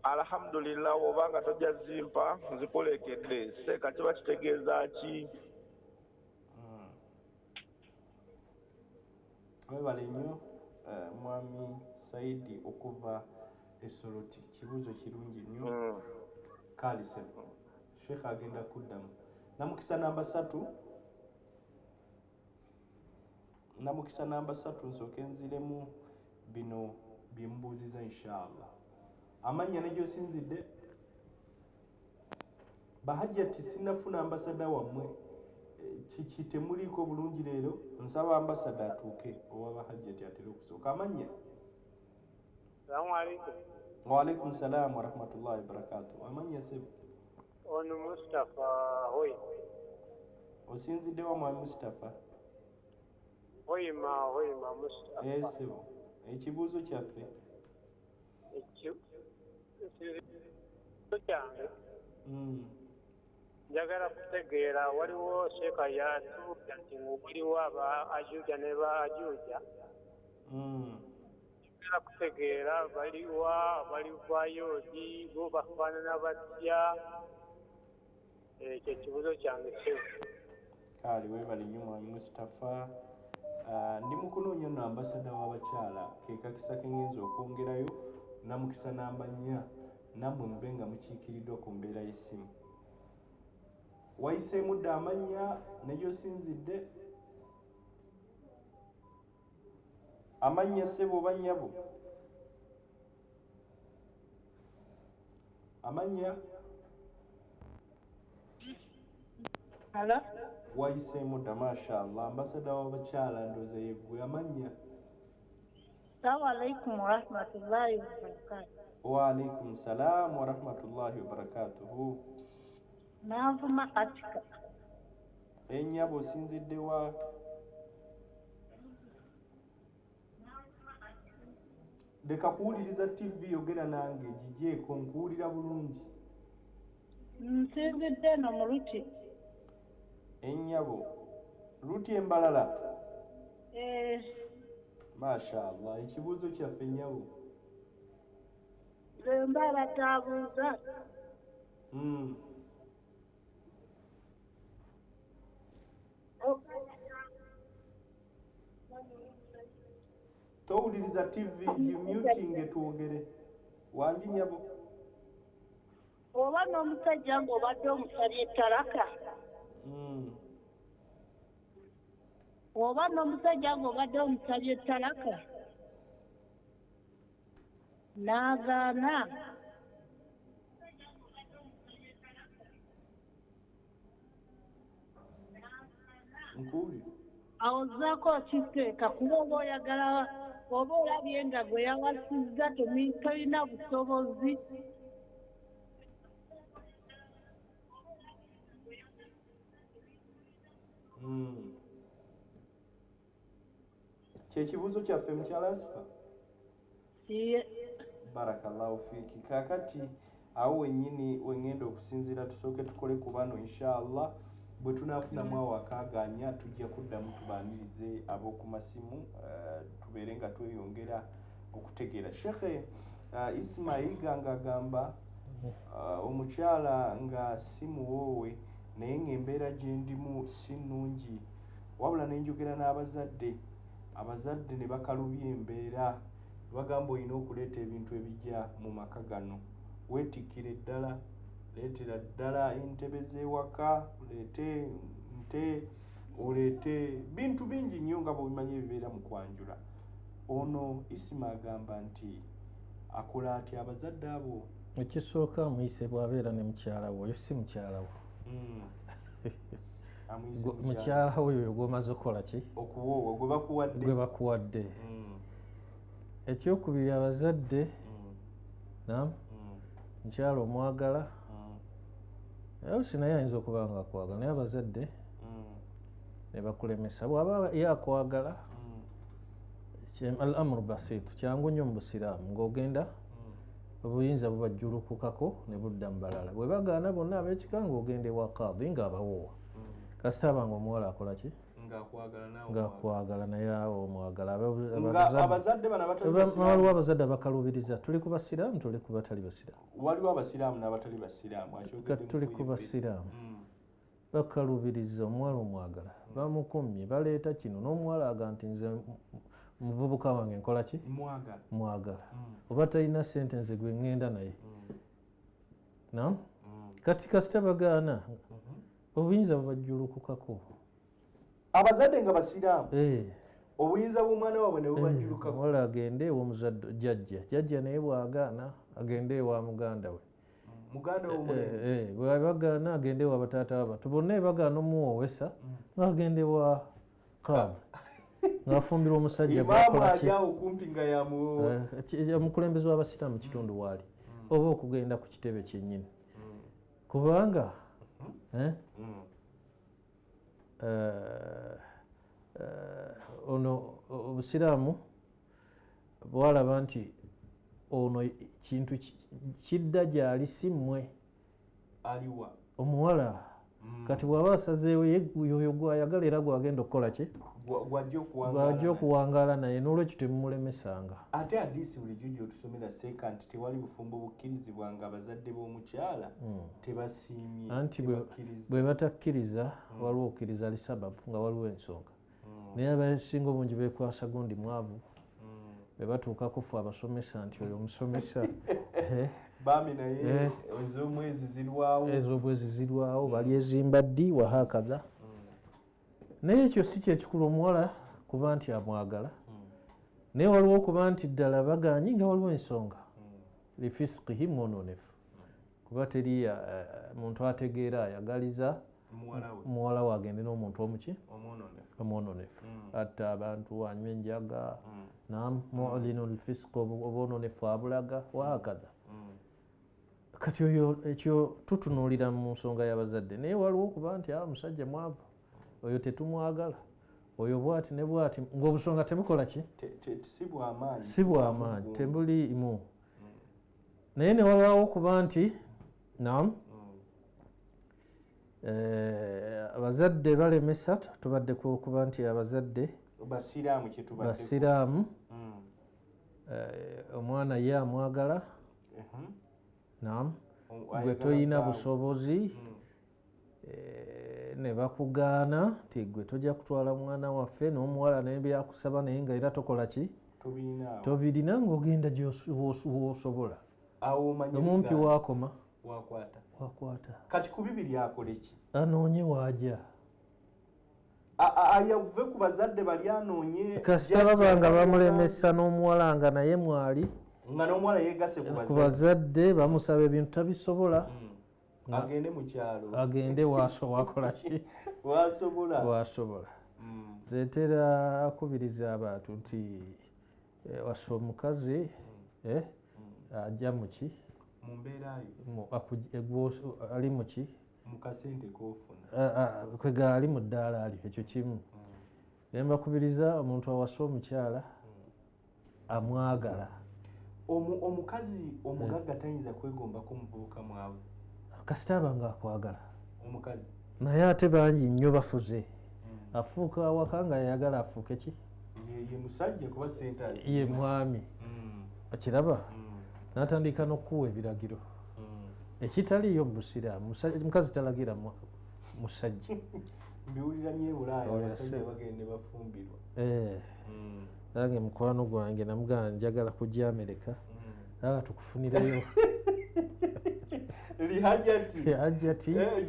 alhamdulillah, obanga tojja zimpa nzikulekedde. Seeka kiba kitegeeza ki? Webale nnyo mwami Saidi okuva e Soroti, kibuuzo kirungi nnyo. Kale ssebo, Sheikh agenda kuddamu. Namukisa namba 3, namukisa namba 3, nsooke nziremu bino bye mubuuziza inshallah. Amannya ne gy'osinzidde. Bahajjati sinnafuna ambasada wammwe, kiki temuliiko bulungi leero? Nsaba ambasada atuuke owa bahajjati atera okusooka. Amannya. Assalamu alaikum. Wa alaikum salaam wa rahmatullahi wa barakatuh. Amannya ssebo? Ono Mustafa Hoima. Osinzidde wa mwami Mustafa? Hoima, Hoima Mustafa. Ssebo, ekibuuzo kyaffe. Ekibuuzo kyange. Njagala kutegeera, waliwo Sheikh yatubuulira nti waliwo aba Ajuja ne ba Ajuja. Njagala kutegeera baliwa, balivaayo ddi, bo bafaanana batya? Ekyo ekibuuzo kyange ssebo. Kale weebale nnyo mwami Mustafa. Ndi mu kunoonya nno ambasada w'abakyala, ke kakisa ke ngenza okwongerayo namukisa namba 4, nammwe mube nga mukiikiriddwa ku mbeera y'essimu. Wayiseemu dda amannya ne gy'osinzidde? Amannya ssebo oba nnyabo? Amannya? Hello? Wayiseemu dda, mashallah. Ambasada w'abakyala ndowooza yeggwe. Amannya? Assalamu alaikum warahmatullahi wabarakatuh. Wa alaikum salam wa rahmatullahi wa barakatuhu. Nanvuma Atika. Ennyabo osinzidde wa? Leka kuwuliriza TV, yogera nange, gigyeko nkuwulira bulungi. Nsinzidde eno mu Luti. Ennyabo Luti embalala? Eh. Mashallah. Ekibuuzo kyaffe nnyabo. Mba bataabuuza. Towuliriza TV, gimutinge twogere. Wangi nnyabo? Oba n'omusajja ng'obadde omusabye ettalaka. Oba n'omusajja ng'obadde omusabye ettalaka n'agaana. Nkuwulira. Awo ozzaako okiteeka kuba oba oyagala oba olabye nga gwe yawasizza tolina busobozi. Kyekibuuzo kyaffe mukyala Asifa? Barakallahu fiiki. Kaakati awo wennyini wengenda okusinziira tusooke tukole ku bano inshallah. Bwe tunaafunamu awo akaagaanya tujja kuddamu tubaanirize ab'oku masimu, tubeere nga tweyongera okutegeera. Shekhe Ismail ng'agamba omukyala nga si muwoowe naye ng'embeera gye ndimu si nnungi, wabula ne njogera n'abazadde, abazadde ne bakalubya embeera, bagamba olina okuleeta ebintu ebijja mu maka gano, weetikkire ddala, leetera ddala entebe z'ewaka, oleete nte, oleete bintu bingi nnyo nga bw'obimanyi ebibeera mu kwanjula. Ono Isima agamba nti akola atya abazadde abo? Ekisooka amuyise bw'abeera ne mukyala we, oyo si mukyala we. Mukyala we oyo gw'omaze okukola ki? Okuwoowa gwe bakuwadde. Gwe bakuwadde. Ekyokubiri abazadde, naam, mukyala omwagala, oluusi naye ayinza okuba nga akwagala, naye abazadde ne bakulemesa. Bw'aba ye akwagala, al-amru basiitu, kyangu nnyo mu busiraamu, ng'ogenda obuyinza bubajjulukukako ne budda mu balala. Bwe bagaana bonna ab'ekika ng'ogenda ewa kaadi ng'abawoowa. Kasita aba ng'omuwala akola ki? Ng'akwagala naye awo omwagala. Abazadde bano abatali basiraamu. Waliwo abazadde abakaluubiriza, tuli ku basiraamu, tuli ku batali basiraamu. Waliwo abasiraamu n'abatali basiraamu. Tuli ku basiraamu. Bakaluubiriza omuwala omwagala, bamukumye, baleeta kino n'omuwala aga nti nze muvubuka wange nkola ki? Mwagala. Oba talina ssente nze gwe ŋŋenda naye. Naam? Kati kasita bagaana, obuyinza bubajjulukukako. Abazadde nga basiraamu, obuyinza bw'omwana waabwe ne bubajjulukako. Omuwala agende ew'omuzadde jjajja, jjajja naye bw'agaana agende ewa muganda we. Muganda we omulenzi. Bwe bagaana agende ewa bataata b'abantu bonna, bagaana omuwoowesa ng'agenda ewa kaadi ng'afumbirwa omusajja. Imaamu ali awo kumpi nga yamuwoowa. Omukulembeze w'abasiraamu kitundu waali, oba okugenda ku kitebe kyennyini, kubanga ono obusiraamu bwalaba nti ono kintu kidda gyali si mmwe. Aliwa? Omuwala. Kati bw'aba asazeewo yoyo gwayagala era gwagenda okukola ki? Gwajja okuwangaala. Gwajja okuwangaala naye, n'olwekyo temumulemesanga. Ate hadisi bulijjo gy'otusomera seeka nti tewali bufumbo bukkirizibwa nga abazadde b'omukyala tebasiimye. Anti tebakkiriza. Bwe batakkiriza, waliwo okkiriza lisababu nga waliwo ensonga. Naye abasinga obungi bekwasa gundi mwavu, bwe batuuka kufa abasomesa nti oyo omusomesa. Bambi, naye ez'omwezi zirwawo. Ez'omwezi zirwawo, balyezimba ddi, wahakaza. Naye ekyo si kyekikulu, omuwala kuba nti amwagala, naye waliwo okuba nti ddala baganyi nga waliwo ensonga lifisikihi, mwononefu, kuba teri muntu ategeera ayagaliza muwala we agende n'omuntu omuki, omwononefu, atta abantu, anywa enjaga, nam mulinu lfisiki, obwononefu abulaga, wahakadha. Kati oyo ekyo tutunuulira mu nsonga y'abazadde. Naye waliwo okuba nti musajja mwavu, oyo tetumwagala, oyo bwati ne bwati, ng'obusonga tebukola ki, si bwamaanyi, tebuliimu. Naye ne wabaawo okuba nti nam abazadde balemesa, tubadde kuba nti abazadde basiraamu, omwana ye amwagala, nam gwe toyina busobozi, ne bakugaana nti gwe tojja kutwala mwana waffe n'omuwala nebyakusaba, naye nga era tokola ki, tobirina, ng'ogenda gyosobola, omumpi wakoma wakwata. Kati ku bibiri akole ki? Anoonye waaja. Ayave ku bazadde bali anoonye. Kasita baba nga bamulemesa n'omuwala nga naye mwali, nga n'omuwala yeegase ku bazadde, bamusaba ebintu tabisobola, agende mu kyalo, agende wakola ki, wasobola, wasobola. Zetera akubiriza abantu nti wasa omukazi ajja muki, mu mbeerayo ali muki, mu kasente k'ofuna, kwega ali mu ddaala ali, ekyo kimu. Naye mbakubiriza omuntu awasa omukyala amwagala. Omukazi omugagga tayinza kwegombako muvubuka mwavu, kasita aba nga akwagala omukazi. Naye ate bangi nnyo bafuze, afuuka awaka nga yayagala afuuke ki, ye musajja kuba sente, ye mwami, okiraba, n'atandika n'okuwa ebiragiro ekitaliiyo mu busiraamu. Mukazi talagira musajja. Mbiwulira nnyo e Bulaaya, abasajja bagenda bafumbirwa. Nange mukwano gwange namugamba njagala kujja Amerika, aga tukufunireyo lihajati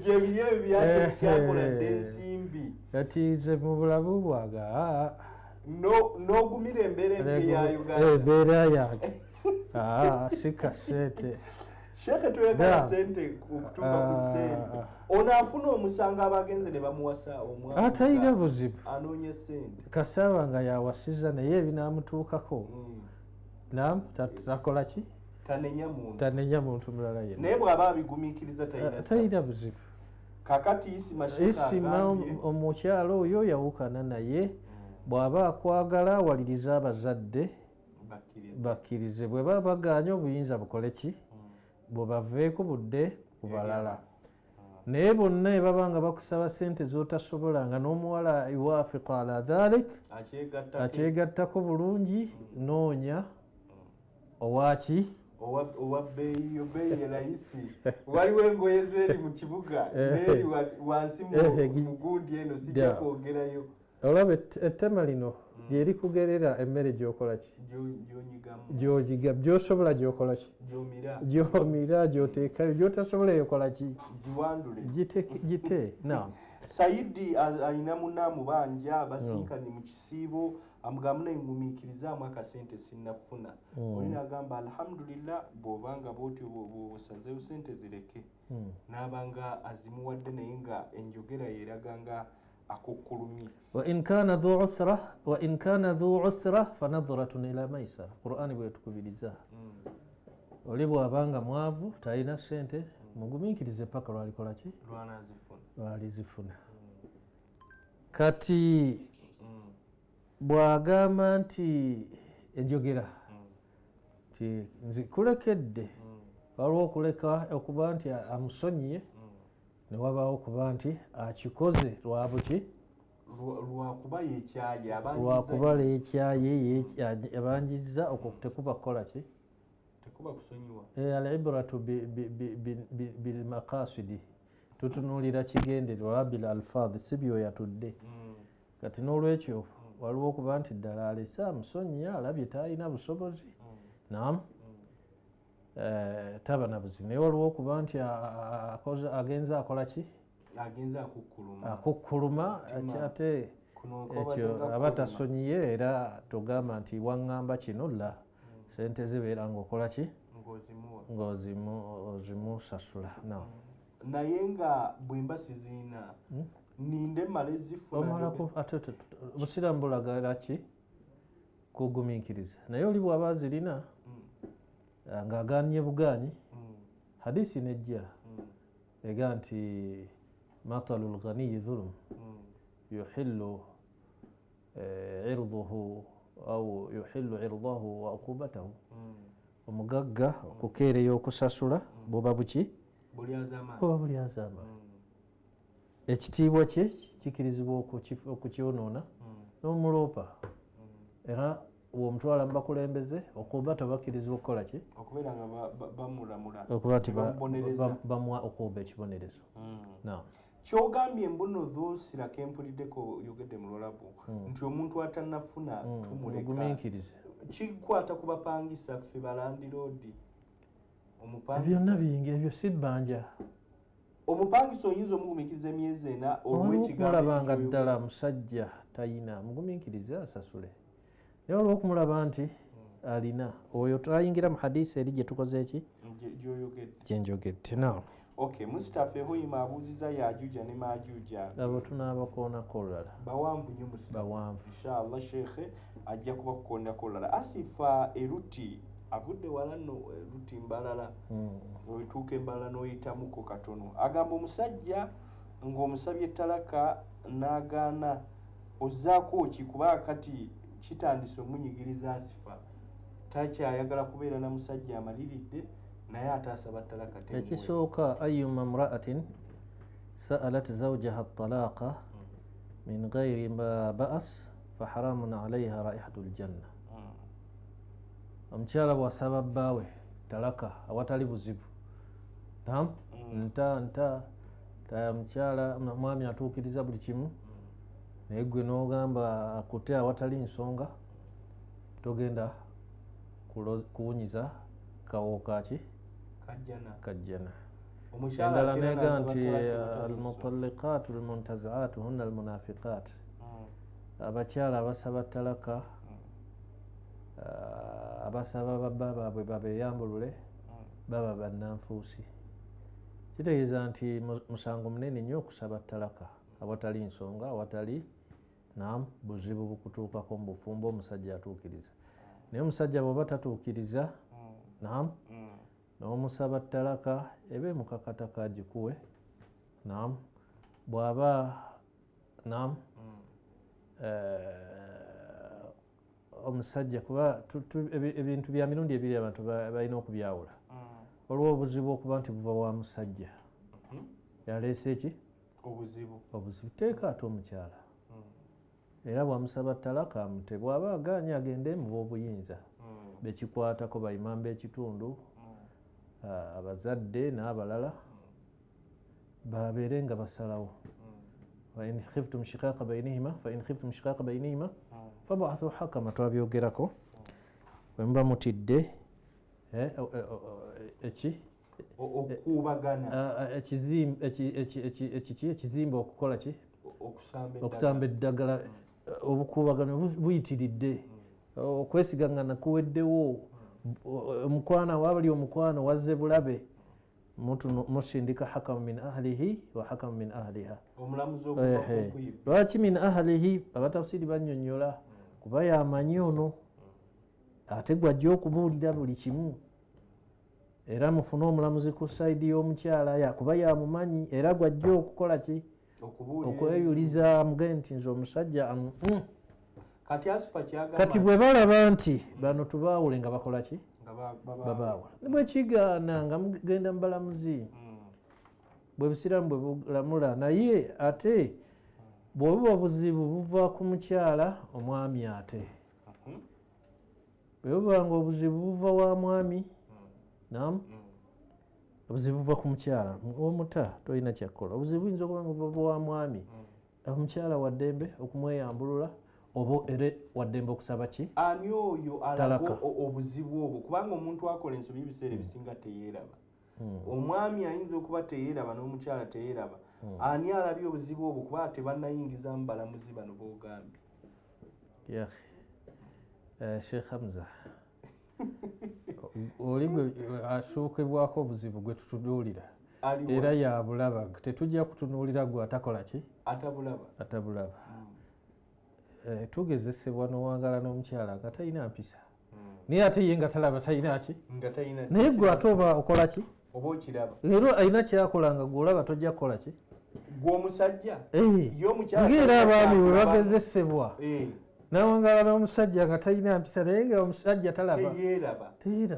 gyebiri ebyo byajati kyakoladde ensimbi. Kati nze mu bulamu bwange n'ogumira embeera embi ya Uganda, embeera yange si kasente. Sheekhe, toyagala sente okutuuka ku sente, ono afuna omusango abagenze ne bamuwasa omwana atalina buzibu, anoonya sente. Kasaba nga yawasiza, naye ebinaamutuukako nam takola ki, tanenya muntu, tanenya muntu mulala yenna. Naye bw'aba abigumiikiriza talina buzibu. Kakati Isima, Isima omukyalo oyo yawukana naye, bw'aba akwagala waliriza abazadde bakkirize, bwe baba bagaanye obuyinza bukole ki, bwebaveeko budde ku balala. Naye bonna ebaba nga bakusaba sente z'otasobola, nga n'omuwala iwafiqu ala dhalik, akyegattako bulungi, noonya owaki, owa bbeeyi yo, bbeeyi erayisi. Waliwo engoye zeeri mu kibuga neeri wansi mu gundi eno, sijja kwogerayo. Olaba ettema lino lyerikugerera emmere gyokola ki, gyogiga, gyosobola gyokola ki, gyomira, gyoteekayo, gyotasobola yokola ki, gite. Saidi alina munamubanja, basinkanye mu kisiibo, amugamba naye ngumiikirizaamu akasente sinnafuna. Oli n'agamba alhamdulillah, bw'obanga bwotyo bw'osazeewo sente zireke, n'abanga azimuwadde, naye nga enjogera yeeraga nga akukkulumye. Wa in kana dhu usra fanadhratun ila maisara, Qur'ani bwetukubiriza. Oli bw'abanga mwavu talina sente, mugumiikirize paka lwalikola ki, lwalizifuna. Kati bw'agamba nti enjogera nti nzikulekedde, waliwo okuleka okuba nti amusonyiye, ne wabaawo okuba nti akikoze lwabuki, lwakuba yekyaye, lwakuba yekyaye abanjizza, okwo tekuba kukola ki, tekuba kusonyiwa. Al-ibratu bilmaqasidi, tutunuulira kigendererwa, bil alfaadhi, si byoyatudde. Kati n'olwekyo waliwo okuba nti ddala alese amusonyiye, alabye talina busobozi, nam taba na buzibu. Naye waliwo okuba nti agenze akola ki, agenze akukkuluma, akukkuluma ate ekyo aba tasonyiye. Era togamba nti waŋŋamba kino, la sente zibeera ng'okola ki, ng'ozimusasula. Naye nga bwe mba siziina, ninde mmale zifuna. Ate obusiraamu bulaga ki, kugumiikiriza. Naye oli bw'aba azirina ng'agaanye bugaanyi, hadisi nejja ega nti matalu lghaniyi dhulum yuhillu irduhu au yuhillu irdahu wa uqubatahu. Omugagga okukeereya okusasula buba buki, buba bulyazaamaanyi. Ekitiibwa kye kikirizibwa okukyonoona n'omuloopa. Era womutwala mubakulembeze, okuba tebakkirizibwa okukola ki, okubeera nga bamulamula, okuba nti bamuwa okuba ekibonerezo. Kyogambye mbuno dhosira kempuliddeko oyogedde mu Lwarabu nti omuntu atannafuna tumuleka, mugumiikirize. Kikwata ku bapangisa ffe balandiroodi. Byonna bingi ebyo si bbanja. Omupangisa oyinza omugumiikiriza emyezi 4 olw'ekigambo nga ddala musajja tayina, mugumiikirize asasule. Naye olw'okumulaba nti alina, oyo twayingira mu hadisi eri gye tukoze eki, gyenjogedde. Now okay, Mustafa Ehoyima abuuziza Yajuja ne Majuja, abo tunaabakoonako olulala, bawanvu nnyo Mustafa, bawanvu. Inshallah shekhe ajja kubakukoonako olulala. Asifa Eruti avudde wala nno, Eruti Mbalala, otuuka Embalala n'oyitamuko katono, agamba omusajja ng'omusabye talaka n'agaana, ozzaako ki? Kuba kati kitandise omunyigiriza. Asifa takyayagala kubeera na musajja amaliridde, naye ate asaba talaka. Ekisooka, ayuma mraatin sa'alat zawjaha talaqa min ghairi ma ba'as faharamun alayha raihatu ljanna. Omukyala bw'asaba bbaawe talaka awatali buzibu, nam nta nta mukyala mwami atuukiriza buli kimu, naye gwe n'ogamba akute awatali nsonga, togenda kuwunyiza kawo kaki kajjana. Endala nega nti almutalliqat almuntaziat hunna almunafiqat, abakyala abasaba talaka, abasaba babba baabwe babeyambulule, baba bannanfuusi. Kitegeeza nti musango munene nnyo okusaba talaka awatali nsonga, awatali nam buzibu bukutuukako mu bufumbo. Omusajja atuukiriza, naye omusajja bw'oba tatuukiriza, nam n'omusaba talaka ebe mukakataka agikuwe, nam bw'aba nam omusajja, kuba ebintu bya mirundi ebiri abantu balina okubyawula. Waliwo obuzibu okuba nti buva wa musajja, yaleese eki obuzibu, teeka ate omukyala. Era bwamusaba talaka amute, bw'aba agaanye agende mu b'obuyinza bekikwatako, bayimamba ekitundu, abazadde n'abalala babeere nga basalawo. Fain khiftum shiqaqa bainihima, fain khiftum shiqaqa bainihima fabathu hakama, twabyogerako. Bwe muba mutidde eki okuubagana, ekizimba okukola ki, okusamba eddagala, obukuubagano buyitiridde, okwesigangana kuweddewo, omukwano wabali omukwano wazze bulabe, musindika hakamu min ahlihi wa hakamu min ahliha. Lwaki min ahlihi? Abatafsiri bannyonnyola kuba yamanyi ono, ate gwajja okubuulira buli kimu. Era mufune omulamuzi ku saidi y'omukyala kuba yamumanyi, era gwajja okukola ki, okweyuliza, mugende nti nze omusajja. Kati bwe balaba nti bano tubaawule nga bakola ki, babaawula. Bwekigaana nga mugenda mu balamuzi, bwe busiraamu bwe bulamula. Naye ate bw'obuba obuzibu buva ku mukyala, omwami ate bwe buba nga obuzibu buva wa mwami, nam obuzibu buva ku mukyala, omuta tolina kyakkola. Obuzibu buyinza okuba nga buva wa mwami, Omukyala waddembe okumweyambulula oba era waddembe okusaba ki? Ani oyo alaga obuzibu obwo? Kubanga omuntu akola ensobi ebiseera ebisinga teyeeraba. Omwami ayinza okuba teyeeraba n'omukyala teyeeraba. Ani alabye obuzibu obwo kuba tebannayingizamu balamuzi bano b'ogambye? Sheikh Hamza, oli gwe asuukibwako obuzibu gwe tutunuulira era yabulaba, tetujja kutunuulira gwe atakola ki? Atabulaba. Tugezesebwa n'owangala n'omukyala nga talina mpisa, naye ate ye nga talaba talina ki, naye gwe ate oba okola ki? Oba okiraba era alina kyakola nga gwe olaba tojja kukola ki? Gwe omusajja ng'era abaami bwe bagezesebwa nawangala n'omusajja nga talina mpisa, naye nga omusajja talaba teyeeraba.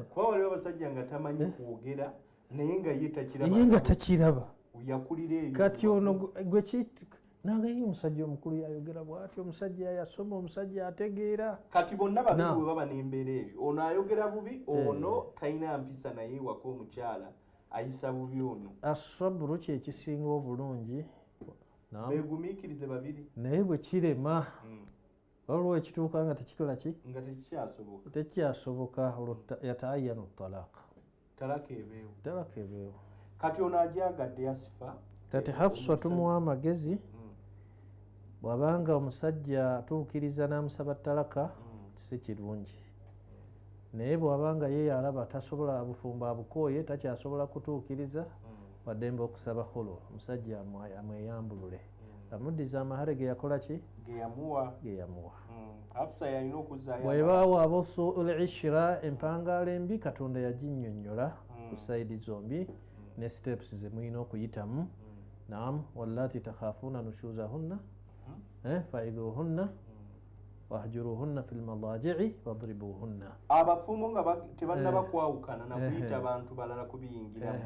Kuba waliwo abasajja nga tamanyi kwogera naye nga ye takiraba, ye nga takiraba, yakulira eyo. Kati ono gwe nange ye omusajja omukulu yayogera bw'atyo, omusajja yasoma, omusajja ategeera. Kati bonna babiri bwe baba n'embeera eyo, ono ayogera bubi, ono talina mpisa, naye waka omukyala ayisa bubi ono. Asaburu kye kisinga obulungi, beegumiikirize babiri, naye bwe kirema waliwo ekituuka nga tekikola ki? Nga tekikyasoboka. Tekikyasoboka, olwo yataayanu talaka. Talaka ebeewo. Talaka ebeewo. Kati ono agyagadde yasifa. Kati Hafsa tumuwa amagezi, bw'abanga omusajja atuukiriza n'amusaba talaka si kirungi, naye bw'abanga ye yalaba tasobola, bufumbo abukooye, takyasobola kutuukiriza, waddembe okusaba khulu, omusajja amweyambulule, amuddiza amahare ge yakola ki? Ge yamuwa. Ge yamuwa. Hafsa yalina okuzzaayo. Bwebaawo abosuul ishira, empangaala embi Katonda yaginnyonnyola ku sayidi zombi ne steps ze mulina okuyitamu. Naam, wallati takhafuuna nushuzahunna faidhuhunna wahjuruhunna fil madaji'i wadribuhunna. Abafumbo nga tebannaba kwawukana na kuyita bantu balala kubiyingiramu,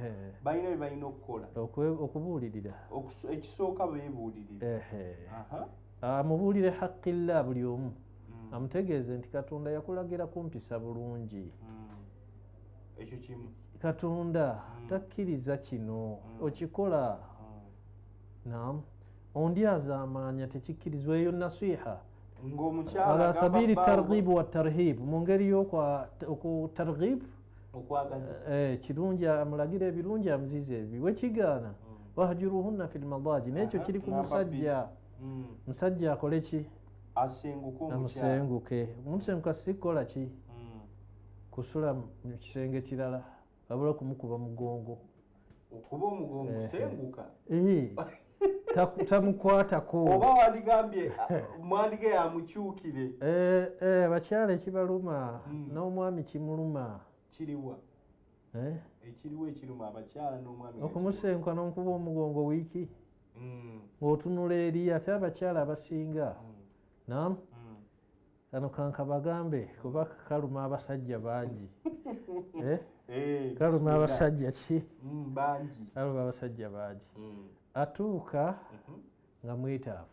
balina bye balina okukola. Okubuulirira. Ekisooka beebuulirira. Amubuulire haqqillah buli omu, amutegeeze nti Katonda yakulagira kumpisa bulungi. Ekyo kimu. Katonda takkiriza kino, okikola. Naam, ondyazaamaanya tekikkirizibwa, eyo nasiha. Ng'omukyala ala sabiri targhib wa tarhib, mu ngeri y'okutarghib okwagazisa, kirungi amulagira ebirungi amuziza ebibi, wekigaana wahjuruhunna fil madaji. N'ekyo kiri ku musajja. Musajja akole ki? Asenguke omukyala. Amusenguke. Omusenguka si kukola ki? Kusula mu kisenge kirala, wabula kumukuba mugongo. Okuba omugongo kusenguka? Tamukwatako. Oba wandigambye mwandige yamukyukire. Abakyala ekibaluma n'omwami kimuluma. Kiriwa? Ekiriwa ekiruma abakyala n'omwami? Okumusenguka n'omukuba omugongo wiiki ng'otunula eri, ate abakyala abasinga. Naam, kano kankabagambe kuba kaluma abasajja bangi. Kaluma abasajja ki? Bangi. Kaluma abasajja bangi. Atuuka nga mwetaavu.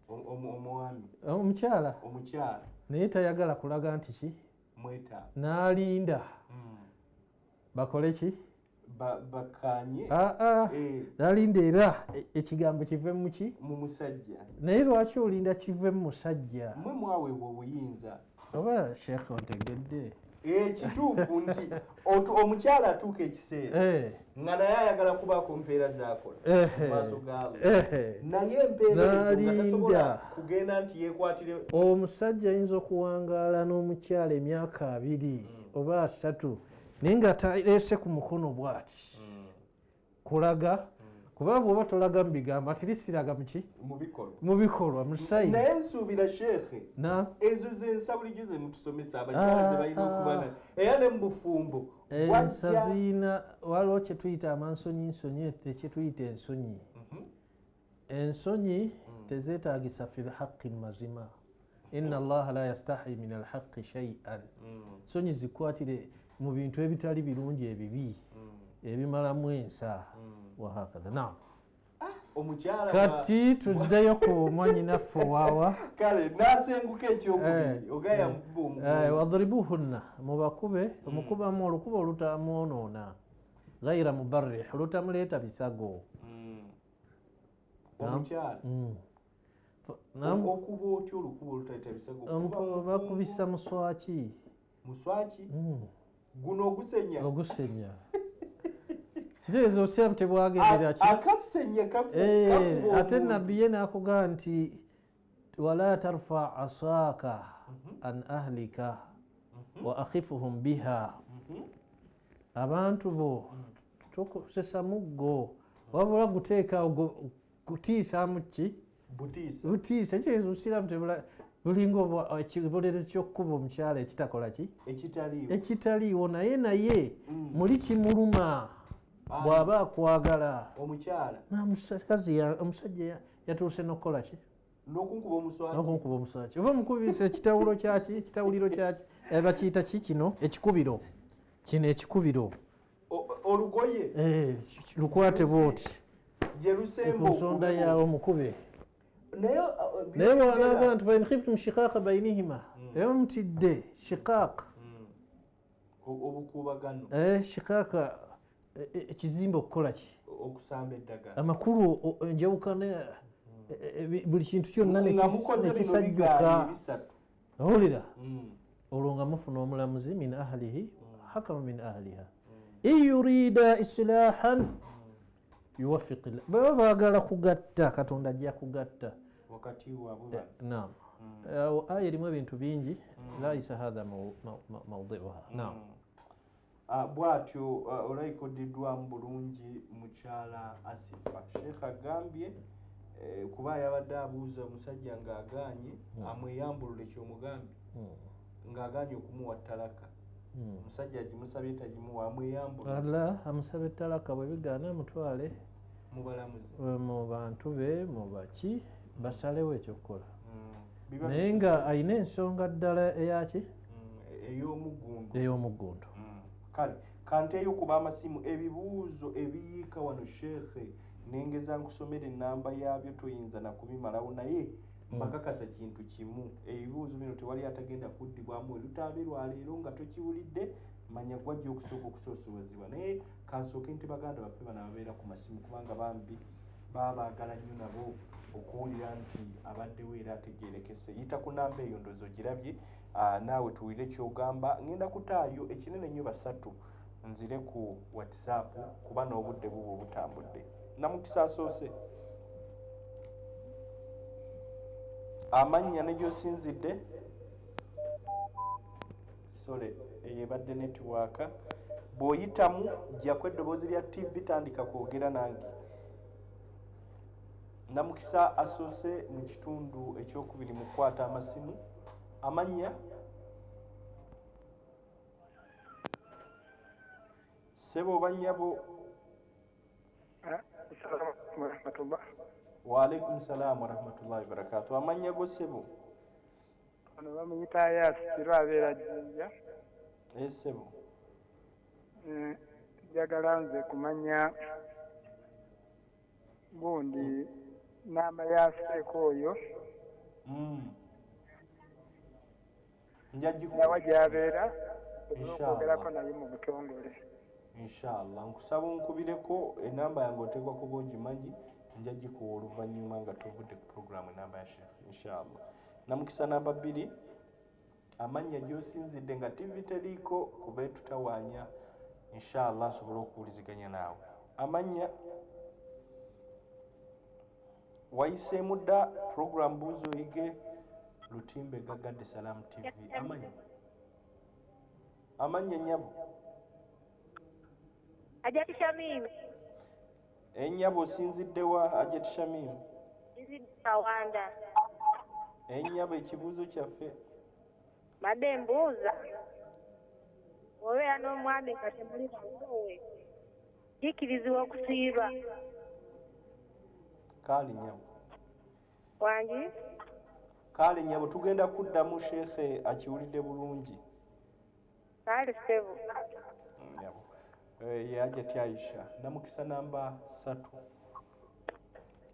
Omwami. Omukyala. Omukyala. Naye tayagala kulaga nti ki? Mwetaavu. N'alinda. Bakole ki? Bakanye. N'alinda era ekigambo kive mu ki? Mu musajja. Naye lwaki olinda kive mu musajja? Mmwe mwaweebwa obuyinza. Oba Sheikh ontegedde? Ekituufu nti omukyala atuuka ekiseera nga naye ayagala kubaako mpeera z'akola mu maaso ga Allah, naye empeera ezo nga tasobola kugenda nti yeekwatire. Omusajja ayinza okuwangaala n'omukyala emyaka 2 oba 3 naye nga taleese ku mukono bw'ati kulaga, kuba bw'oba tolaga mu bigambo ati lisiraga muki? Mu bikolwa, mu sayini. Naye nsuubira Sheikh, ezo z'ensa bulijjo ze mutusomesa abakyala ze balina okuba nazo, era ne mu bufumbo. Ensa ziyina, waliwo kye tuyita amansonyinsonyi, kye tuyita ensonyi. Ensonyi tezeetaagisa fil haqqi mazima. Inna Allaha la yastahi min alhaqqi shay'an. Nsonyi zikwatire mu bintu ebitali birungi ebibi ebimalamu ensa wahakadha. Naam. Omukyala kati tuzzeyo ku mwannyinaffe waawa. Kale n'asenguka ekyokubiri ogaya mukuba omugongo. Wadribuhunna, mubakube, omukubamu olukuba olutamwonoona, ghaira mubarrih, olutamuleeta bisago. Omukyala. Naam. Okuba otya olukuba olutaleeta bisago? Bakubisa muswaki. Muswaki? Guno ogusenya? Ogusenya. Kitegeeza obusiraamu tebwagendera ki? Akasenya kakuba Ate omuntu. Nabbi ye n'akugamba nti wala tarfa asaaka an ahlika wa akhifuhum biha. Abantu bo tokozesa muggo, wabula guteeka gutiisaamu ki? Butiisa. Butiisa. Kitegeeza obusiraamu tebula bulinga ekibonerezo ky'okukuba omukyala ekitakola ki? Ekitaliiwo. Ekitaliiwo, naye muli kimuluma bw'aba akwagala. Omukyala. Omusajja yatuuse n'okukola ki? N'okunkuba omuswaki. N'okunkuba omuswaki. Oba omukubisa ekitawulo kyaki? Ekitawuliro kyaki? Bakiyita ki kino? Ekikubiro. Kino ekikubiro. Olugoye. Lukwate bw'oti. Gye lusemba Ku nsonda okube. yaawo mukube. Naye Naye bw'anaaga nti fain khiftum shiqaaqa bainihima, era mutidde shiqaaq. Obukuubagano. Shiqaaqa, ekizimbe okukola ki? Okusamba eddagala. Amakulu enjawukana, buli kintu kyonna Nga mukoze bino nekisajjuka. bigaanye bisatu. Owulira? Olwo nga mufuna omulamuzi min ahlihi, hakama min ahliha. In yurida islahan yuwaffiq llah. Bwe baba baagala kugatta, Katonda ajja kugatta. Wakati waabwe bano. Naam. Awo aya erimu ebintu bingi, laisa hatha mawdiuha. Naam. Bw'atyo olayikoddwamu bulungi mukyala Asifa. Sheikh agambye kuba yabadde abuuza omusajja ng'agaanye amweyambulule ky'omugambye, ng'agaanye okumuwa talaka. Omusajja agimusabye tagimuwa, amweyambulule. Allah amusaba ettalaka, bwe bigaana amutwale mu balamuzi, mu bantu be, mu baki, basalewo ekyokukola. Biba Naye nga alina ensonga ddala eyaki? Ey'omuggundu. Ey'omuggundu. Kale kanteeyo kuba amasimu ebibuuzo ebiyiika wano sheekhe, nengeza nkusomera ennamba yaabyo toyinza nakubimalawo, naye mbakakasa kintu kimu, ebibuuzo bino tewali atagenda kuddibwamu. Olutaabe lwaleero nga tokiwulidde, manya gwajja okusooka okusoosowazibwa. Naye kansooke nti baganda baffe bano ababeera ku masimu, kubanga bambi baba baagala nnyo nabo okuwulira nti abaddewo era ategeerekese. Yita ku namba eyo, ndowooza ogirabye, naawe tuwulire ky'ogamba. Ngenda kutaayo ekinene nnyo basatu, nzire ku WhatsApp kuba n'obudde buba obutambudde. Namukisa asoose, amannya ne gy'osinzidde. Sole eyo ebadde netiwaaka. Bw'oyitamu jjako eddoboozi lya TV, tandika kwogera nange. Namukisa asoose mu kitundu ekyokubiri mu kukwata amasimu, amannya, ssebo oba nnyabo? Assalamu alaikum warahmatullah. Waalaikum salaamu warahmatullahi wabarakatu. Amannya go ssebo? Ono bamuyita Ayasi Kiro, abeera Jjinja. Ssebo. Njagala nze kumanya gundi namba ya seeka oyo Njagikuwa. Nawa gy'abeera osobola Inshallah. okwogerako naye mu butongole. Inshallah, nkusaba onkubireko enamba yange, oteekwa kuba ogimanyi. Nja gikuwa oluvannyuma nga tuvudde ku programu, enamba ya sheekh inshallah. Namukisa namba 2, amannya, gy'osinzidde, nga TV teriiko kuba etutawaanya, inshallah nsobole okuwuliziganya naawe. Amannya, wayiseemu dda program Buuza Oyige, Lutimbe Gagadde, Salam TV. Amannya, amannya nnyabo? Ajati Shamim. Ennyabo, osinziddewa, Ajati Shamim? Nzidde Kawanda. Ennyabo, ekibuuzo kyaffe? Mbadde mbuuza, bw'obeera n'omwami nga temuli bawowe, kikkirizibwa okusiiba? Kaali nnyabo. Wangi? Kaale nnyabo, tugenda kuddamu, sheekhe akiwulidde bulungi. Kaale ssebo. Nnyabo. Ye Ajati Aisha. Namukisa namba 3,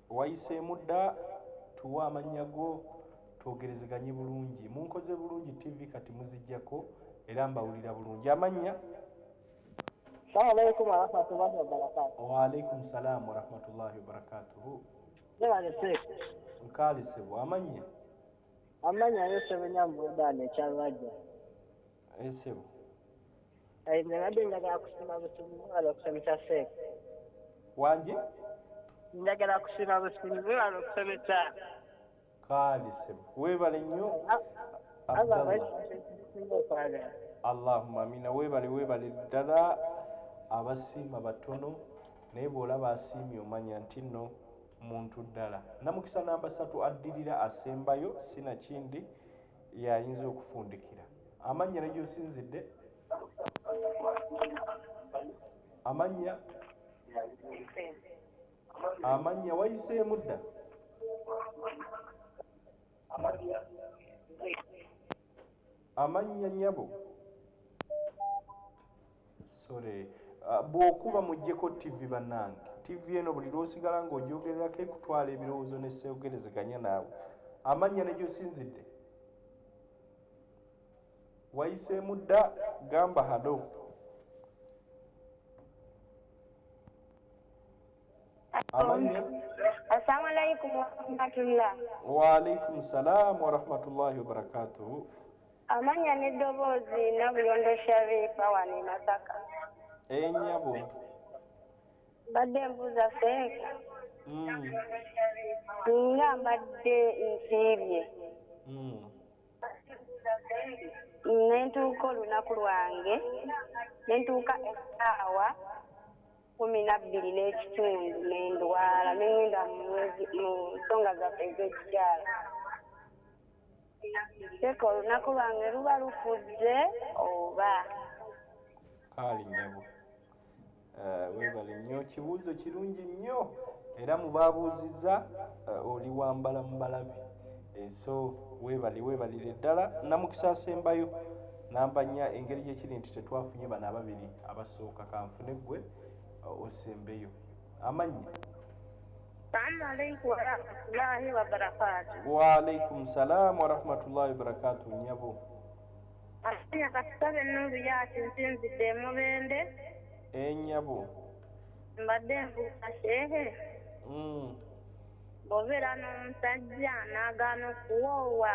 wayiseemu dda, tuwe amannya go twogerezeganye bulungi. Munkoze bulungi, TV kati muzijjako era mbawulira bulungi. Amannya? Assalamu alaikum warahmatullahi wabarakatuh. Waalaikum salaamu warahmatullahi wabarakatuhu. Webale Sheikh. Nkaale ssebo, amannya? Amannya Yusuf Nyambudaana ekyalwajja. Ssebo. Nabadde njagala kusima busimu, webale okusomesa Sheikh. Wange? Njagala kusima busimu, webale okusomesa. Kaale ssebo, weebale nnyo Abdallah. Allahumma amina. Weebale, weebale ddala. Abasiima batono, naye bw'olaba asiimye omanya nti nno muntu ddala. Namukisa namba 3 addirira asembayo, sinakindi yayinza okufundikira. Amannya ne gy'osinzidde? Amannya? Amannya wayiseemu dda? Amannya nnyabo? Sorry. Bw'okuba muggyeko TV bannange. TV eno buli lw'osigala ng'ogyogererako ekutwala ebirowoozo ne seeyogerezeganya naawe. Amannya ne gy'osinzidde? Wayiseemu dda, gamba halo. Amannya? Assalamu alaikum warahmatullah. Wa alaikum salam wa rahmatullahi wa barakatuhu. Amannya n'eddoboozi Nabuyondo Sharifa wano e Masaka. Ennyabo. Mbadde mbuuza Sheikh. Nga mbadde nsiibye. Ne ntuuka olunaku lwange, ne ntuuka essaawa 12 n'ekitundu ne ndwala, ne ŋŋenda mu nsonga zaffe ez'ekikyala. Sheikh, olunaku lwange luba lufudde oba? Kaali nnyabo. Weebale nnyo, kibuuzo kirungi nnyo era mubaabuuzizza oli wambala mubalabi. So weebale, weebalire ddala. Namukisa asembayo namba 4, engeri gyekiri nti tetwafunye bano ababiri abasooka, kanfune ggwe osembeyo. Amannya? Assalamu alaikum warahmatullahi wabarakatuh. Wa alaikum salam warahmatullahi wabarakatuh nnyabo. Amannya katusabe Ennungu yaaki, nsinzidde e Mubende. Ennyabo. Mbadde mbuuza Shehe. Bw'obeera n'omusajja n'agaana okuwoowa.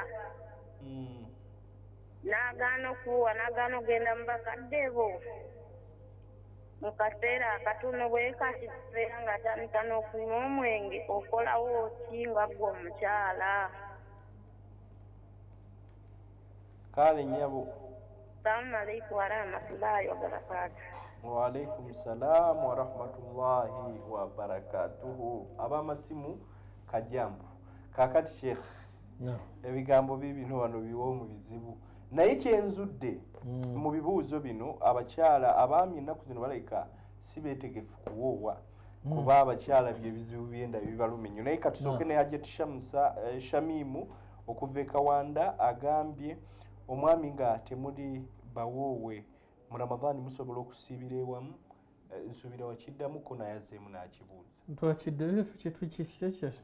N'agaana okuwoowa, n'agaana okugenda mu bakadde bo. Mu kaseera akatono bwe kati beera ng'atandika n'okunywa omwenge, okolawo ki nga ggwe omukyala? Kale nnyabo. Assalamu alaikum warahmatullahi wabarakatuh. Wa alaikum salam wa rahmatullahi wa barakatuhu. Ab'amasimu kajambo. Kaakati Sheikh, ebigambo biibino wano biwoomu bizibu. Naye kyenzudde mu bibuuzo bino, abakyala abaami ennaku zino balabika si beetegefu kuwoowa, kuba abakyala byebizibu byenda bibaluma ennyo. Naye katusooke ne Hajat Shamsa Shamimu okuva e Kawanda agambye omwami nga temuli bawoowe mu Ramadhani musobola okusiibira ewamu. Nsuubira wakiddamuko naye azzeemu n'akibuuza. Twakidde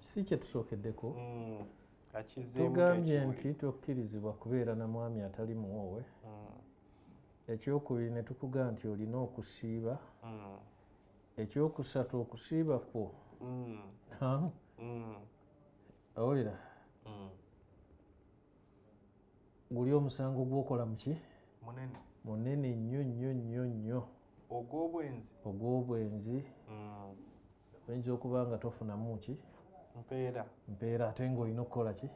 si kye tusookeddeko. Tugambye nti tokkirizibwa kubeera na mwami atali muwoowe. Ekyokubiri ne tukugaa nti olina okusiiba. Ekyokusatu okusiiba kwo. Awulira? Guli omusango gw'okola muki? Munene. Munene nnyo nnyo nnyo nnyo. Ogw'obwenzi. Ogw'obwenzi. Oyinza okuba nga tofunamu ki? Mpeera. Mpeera ate ng'olina okukola ki?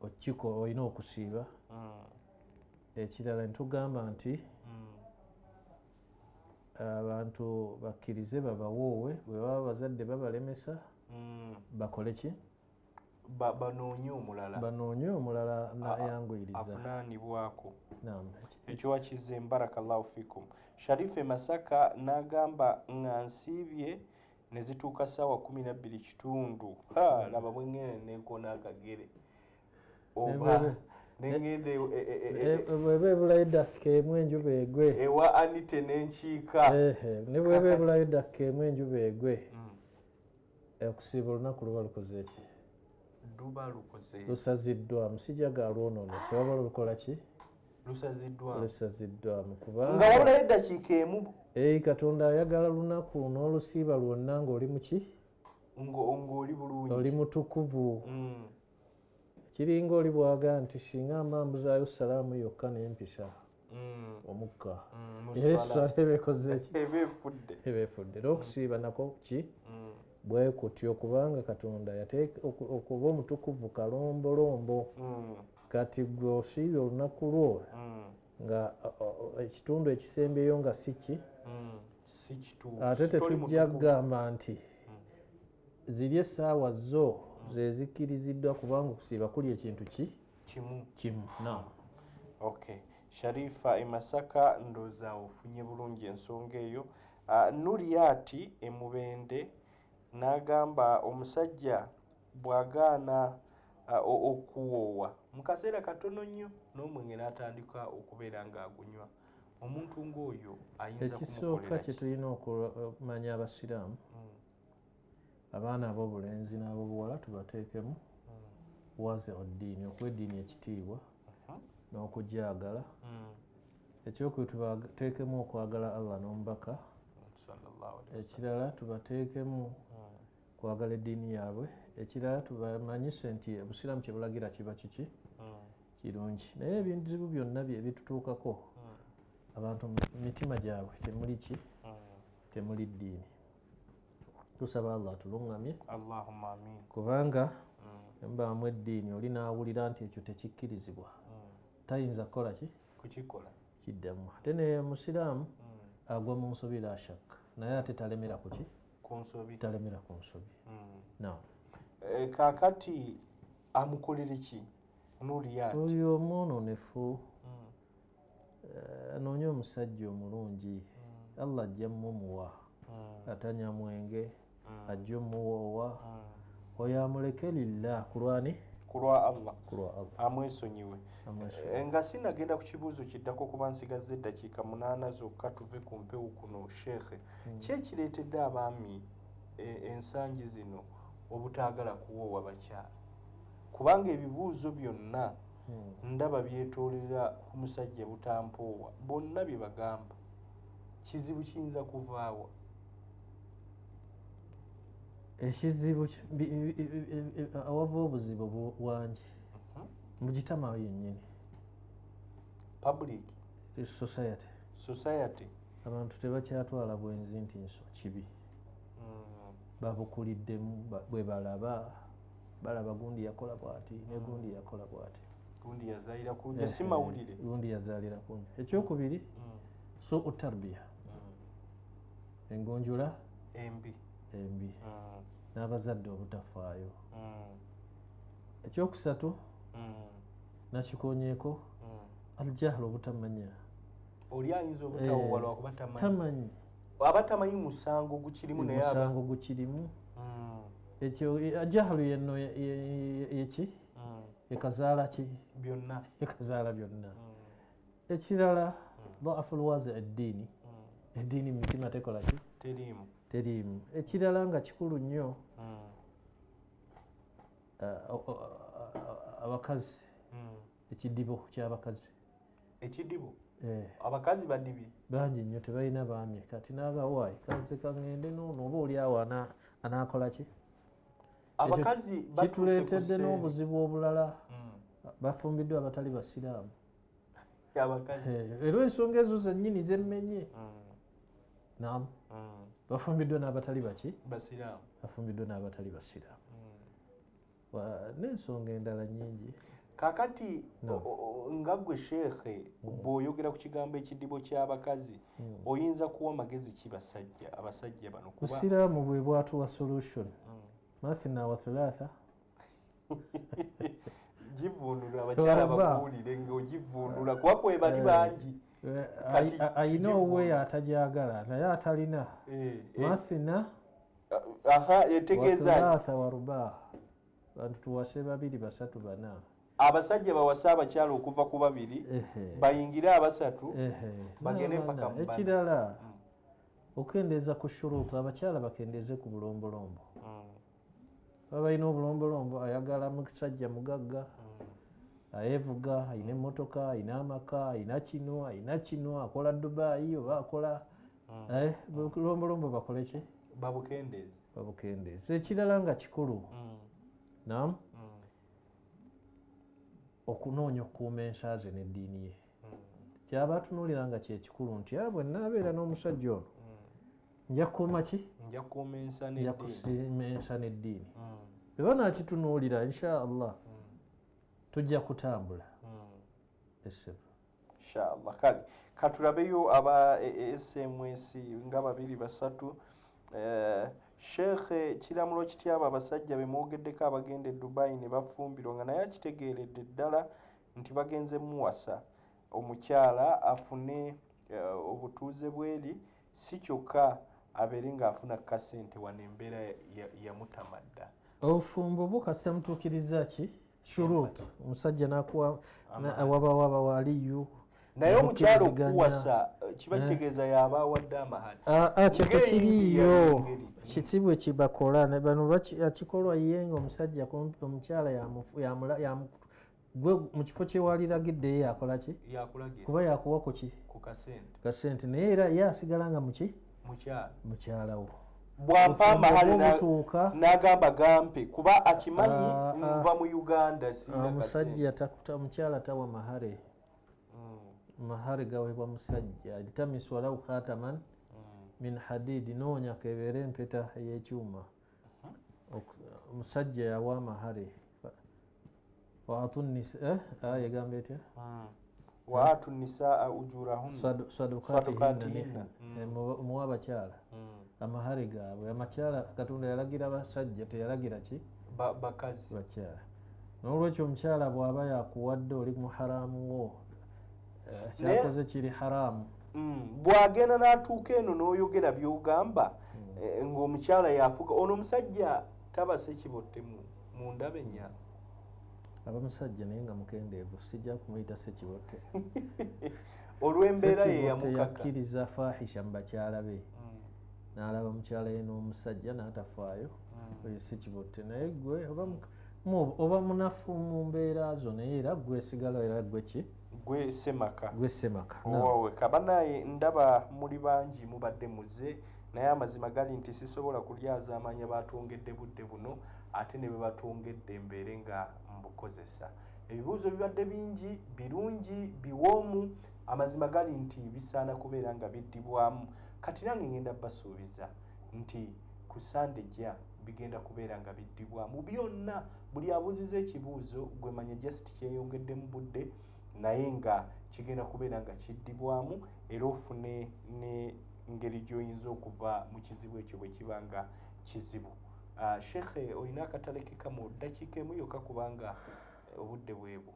Okiko olina okusiiba. Ekirala ntugamba nti abantu bakkirize babawoowe, bwe baba bazadde babalemesa bakole ki? Banoonye omulala. Banoonye omulala n'ayanguyiriza. Avunaanibwako. Ekyo wakize, barakallahu fikum. Sharife Masaka n'agamba nga nsiibye ne zituuka ssaawa 12:15. Ha, laba bwe ŋŋenda neekoona akagere. Oba ne ŋŋenda bw'eba ebulayo eddakiika emu enjuba egwe. Ewa Anite n'enkiika. Ne bw'eba ebulayo eddakiika emu enjuba egwe. Okusiiba olunaku luba lukoze ki? Luba lukoze. Lusaziddwamu, sijja lwonoonese, waba lukola ki? Lusaziddwamu. Lusaziddwamu kubanga nga wabulayo eddakiika emu. Katonda ayagala lunaku n'olusiiba lwonna ng'oli mu ki? Ng'oli bulungi, oli mutukuvu. Kiringa oli bwaga nti singa mba mbuzaayo salaamu yokka nempisa omukka, era esswala eba ekoze ki? Eba efudde. Eba efudde. Era okusiiba nako ki bwe kutyo, kubanga Katonda yateeka okuba omutukuvu kalombolombo. Kati gwe osiibye olunaku lwo nga ekitundu ekisembyeyo nga si ki, si kituufu, ate toli tetujja mutukuvu. kugamba nti ziri essaawa zo zezikkiriziddwa, kubanga okusiiba kuli ekintu ki kimu kimu. Naam. Okay, Sharifa e Masaka, ndowooza ofunye bulungi ensonga eyo. Nuriati emubende n'agamba omusajja bw'agaana okuwoowa mu kaseera katono nnyo n'omwenge n'atandika okubeera ng'agunywa, omuntu ng'oyo ayinza Ekisooka kumukolera kye ki? tulina okumanya abasiraamu, abaana ab'obulenzi n'ab'obuwala tubateekemu wazi ddiini, okuwa eddiini ekitiibwa n'okugyagala. Ekyokubiri, tubateekemu okwagala Allah n'omubaka. Sallallahu alaihi wasallam. Ekirala, tubateekemu kwagala eddiini yaabwe. Ekirala, tubamanyise nti obusiraamu kye bulagira kiba kiki kirungi, naye ebizibu byonna bye bitutuukako, abantu mu mitima gyabwe temuli ki, temuli ddiini. Tusaba Allah atuluŋŋamye, Allahumma amin. kubanga mubaamu eddiini oli n'awulira nti ekyo tekikkirizibwa, tayinza kukola ki, kukikola, kiddamu. Ate ne musiraamu agwa mu nsobi, la shakka, naye ate talemera ku ki, ku nsobi, talemera ku nsobi. Naam. Kaakati amukolere ki Nuriati? Oyo omwononefu anoonye omusajja omulungi, Allah ajja mumuwa, atanya mwenge, ajja omuwoowa. Oyo amuleke lillah, kulwani? Kulwa Allah. Kulwa Allah. Amwesonyiwe. Amwesonyiwe. Nga sinagenda ku kibuuzo kiddako, kuba nsigazza eddakiika 8 zokka tuve ku mpewo kuno, sheekhe, ki ekireetedde abaami ensangi zino obutaagala kuwoowa bakyala? Kubanga ebibuuzo byonna ndaba byetoolera ku musajja butampoowa, bonna bye bagamba. Kizibu kiyinza kuvaawa? Ekizibu awava obuzibu wangi mugitama yennyini, public society. Society. Abantu tebakyatwala bwenzi nti nso kibi, babukuliddemu, bwe balaba, balaba gundi yakola bwati ne gundi yakola bwati, gundi yazaalira kunja, si mawulire. Gundi yazaalira kunja. Ekyokubiri, suu tarbiya, engonjula embi, embi, n'abazadde obutafaayo. Ekyokusatu, nakikonyeeko, aljahlu, obutamanya. Oli ayinza obutawoowa lwakuba tamanyi. Tamanyi. Aba tamanyi musango gukirimu, naye musango gukirimu. Ekyo jahlu yenno yeki ekazaala ki? Byonna. Ekazaala byonna. Ekirala, dhaafu lwazi eddiini, eddiini mu mitima tekola ki? Teriimu. Teriimu. Ekirala nga kikulu nnyo, abakazi, ekidibo ky'abakazi. Ekidibo? Eh. Abakazi badibye? Bangi nnyo tebalina baami. Kati n'agawaayi kanze kaŋŋende noono, oba oli awo anaakola ki? Abakazi Ekyo batuuse ku kituleetedde sseere. n'obuzibu obulala, bafumbiddwa abatali basiraamu. Abakazi. Era ensonga ezo zennyini zemmenye. Naam, bafumbiddwa n'abatali baki? Basiraamu. Bafumbiddwa n'abatali basiraamu. N'ensonga endala nnyingi. Kakati No. nga gwe sheekhe, bw'oyogera ku kigambo ekidibo ky'abakazi, oyinza kuwa magezi ki basajja, abasajja bano, kuba Busiraamu bwe bwatuwa solution, mathina wa thulatha. Givuunula abakyala Oba. bakuwulire ng'ogivuunula, kuba kwe bali bangi. Kati Ayina tugivuunule. owuwe atagyagala, naye atalina, mathina Aha, etegeeza ki? wathulatha wa rubaa, bantu tuwase babiri, basatu, bana. Abasajja bawase abakyala okuva ku babiri, bayingire abasatu, bagende N'abaana. mpaka mu bana. Ekirala, okukendeeza ku shuruutu, abakyala bakendeeze ku bulombolombo. Baba balina obulombolombo, ayagala musajja mugagga, ayevuga, ayina emmotoka, ayina amaka, ayina kino, ayina kino, akola Dubayi oba akola bulombolombo, bakole ki? Babukendeeze. Babukendeeza. Ekirala nga kikulu, nam okunoonya okukuuma ensa ze n'eddiini ye, kyaba atunuulira nga kyekikulu nti bwe naabeera n'omusajja ono nja kukuuma ki? Nja kukuuma ensa Nja n'eddiini. kusiima ensa n'eddiini. Bwe banaakitunuulira, insha Allah tujja kutambula. Essebo. Inshallah. Kale katulabeyo aba SMS nga babiri basatu. Sheekhe, kiramulo kitya abo abasajja be mwogeddeko abagenda e Dubai ne bafumbirwa nga naye akitegeeredde ddala nti bagenze muwasa omukyala afune obutuuze bweri, si kyokka abeere ng'afuna kasente wano, embeera yamutama dda? Obufumbo bukasa mutuukiriza ki shurut, omusajja nakuwa waba waliyu. Naye omukyala Mukkiriziganya. okuwasa kiba kitegeeza yaba awadde amahali. Kyo Ng'eyindiya tekiriiyo. engeri. Kiti bwe kibakola ne bano akikolwa ye nga omusajja omukyala gwe mu kifo kyewaliragidde ye yakola ki? Yakulagira. Kuba yakuwa ku ki? Ku kasente. Kasente, naye era ye asigala nga muki? Mukyala. Mukyalawo. Bwampa Obufumbo amahali bwobutuuka. n'agamba gampe kuba akimanyi Ah, ah. nva mu Uganda, siina kasente. Omusajja omukyala tawa mahare. Mahare gaweebwa musajja. Iltamis walau khataman min hadidi, noonya kebeere empeta ey'ekyuma. Omusajja yawa amahare. Waatu nisa, aya egamba etya? Waatu nisaa ujurahunna. Sadukatihinna. Sadukatihinna. Muwa abakyala amahare gaabwe. Amakyala Katonda yalagira abasajja, teyalagira ki? Bakazi. Bakyala. N'olwekyo omukyala bw'aba yakuwadde, oli muharamu wo. Kyakoze kiri haramu. Bw'agenda n'atuuka eno n'oyogera by'ogamba ng'omukyala yafuga, ono omusajja taba sekibotte mu ndaba ennyana? Aba musajja naye nga mukendeevu, sijja kumuyita sekibotte. Olw'embeera ye Sekibotte yamukaka. yakkiriza fahisha mu bakyala be, n'alaba mukyala ye n'omusajja n'atafaayo, oyo sekibotte. Naye gwe oba munafu mu mbeera zo, naye era gwe sigala, era gwe ki? Gwe semaka. Gwe semaka. Owaweka banaye, ndaba muli bangi mubadde muze, naye amazima gali nti sisobola kulyaza amaanya. Batwongedde budde buno, ate ne bwe batwongedde mbeere nga mbukozesa. Ebibuuzo bibadde bingi, birungi, biwoomu. Amazima gali nti bisaana kubeera nga biddibwamu. Kati nange ngenda basuubiza nti ku Sande ejja bigenda kubeera nga biddibwamu byonna. Buli abuuziza ekibuuzo, gwe manya just kyeyongedde mu budde, naye nga kigenda kubeera nga kiddibwamu, era ofune ne ngeri gy'oyinza okuva mu kizibu ekyo bwe kiba nga kizibu. Shekhe, olina akatalekeka mu ddakiika emu yokka, kubanga obudde bwebwo.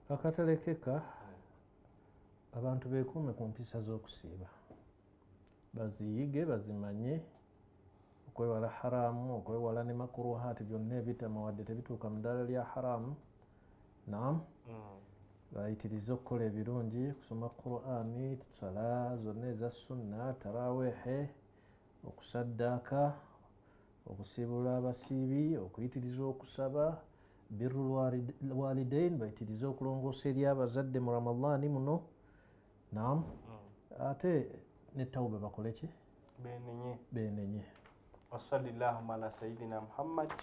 Akatalekeka, abantu beekuume ku mpisa z'okusiiba, baziyige, bazimanye, okwewala haramu, okwewala ne makuruhati byonna ebitama wadde tebituuka mu ddala lya haramu. Naam, bayitirize okukola ebirungi, okusoma Qurani, sala zonna eza sunna, tarawehe, okusaddaaka, okusiibula abasiibi, okuyitiriza okusaba, birrul walidain, bayitirize okulongoosa eri abazadde mu Ramadaani muno. Naam, ate ne tawuba bakole ki? Benenye. Benenye. Wasali llahuma ala sayidina Muhammad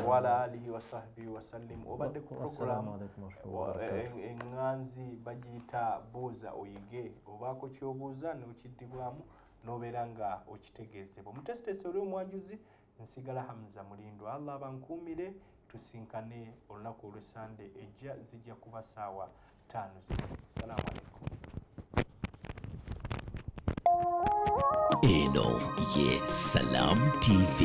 waala alihi wasahbihi wasallim. Obadde ku Wassalamu programu alaikum warahmatullahi wabarakatuh. Eŋŋanzi bagiyita buuza oyige. Obaako kyobuuza n'okiddibwamu n'obeera nga okitegeezebwa. Omutesitesi oli omwajuzi, nsigala Hamza Mulindwa. Allah abankuumire, tusinkane olunaku olw'Esande ejja, zijja kuba saawa 5 zino. Salaamu alaikum. Eno ye Salam TV.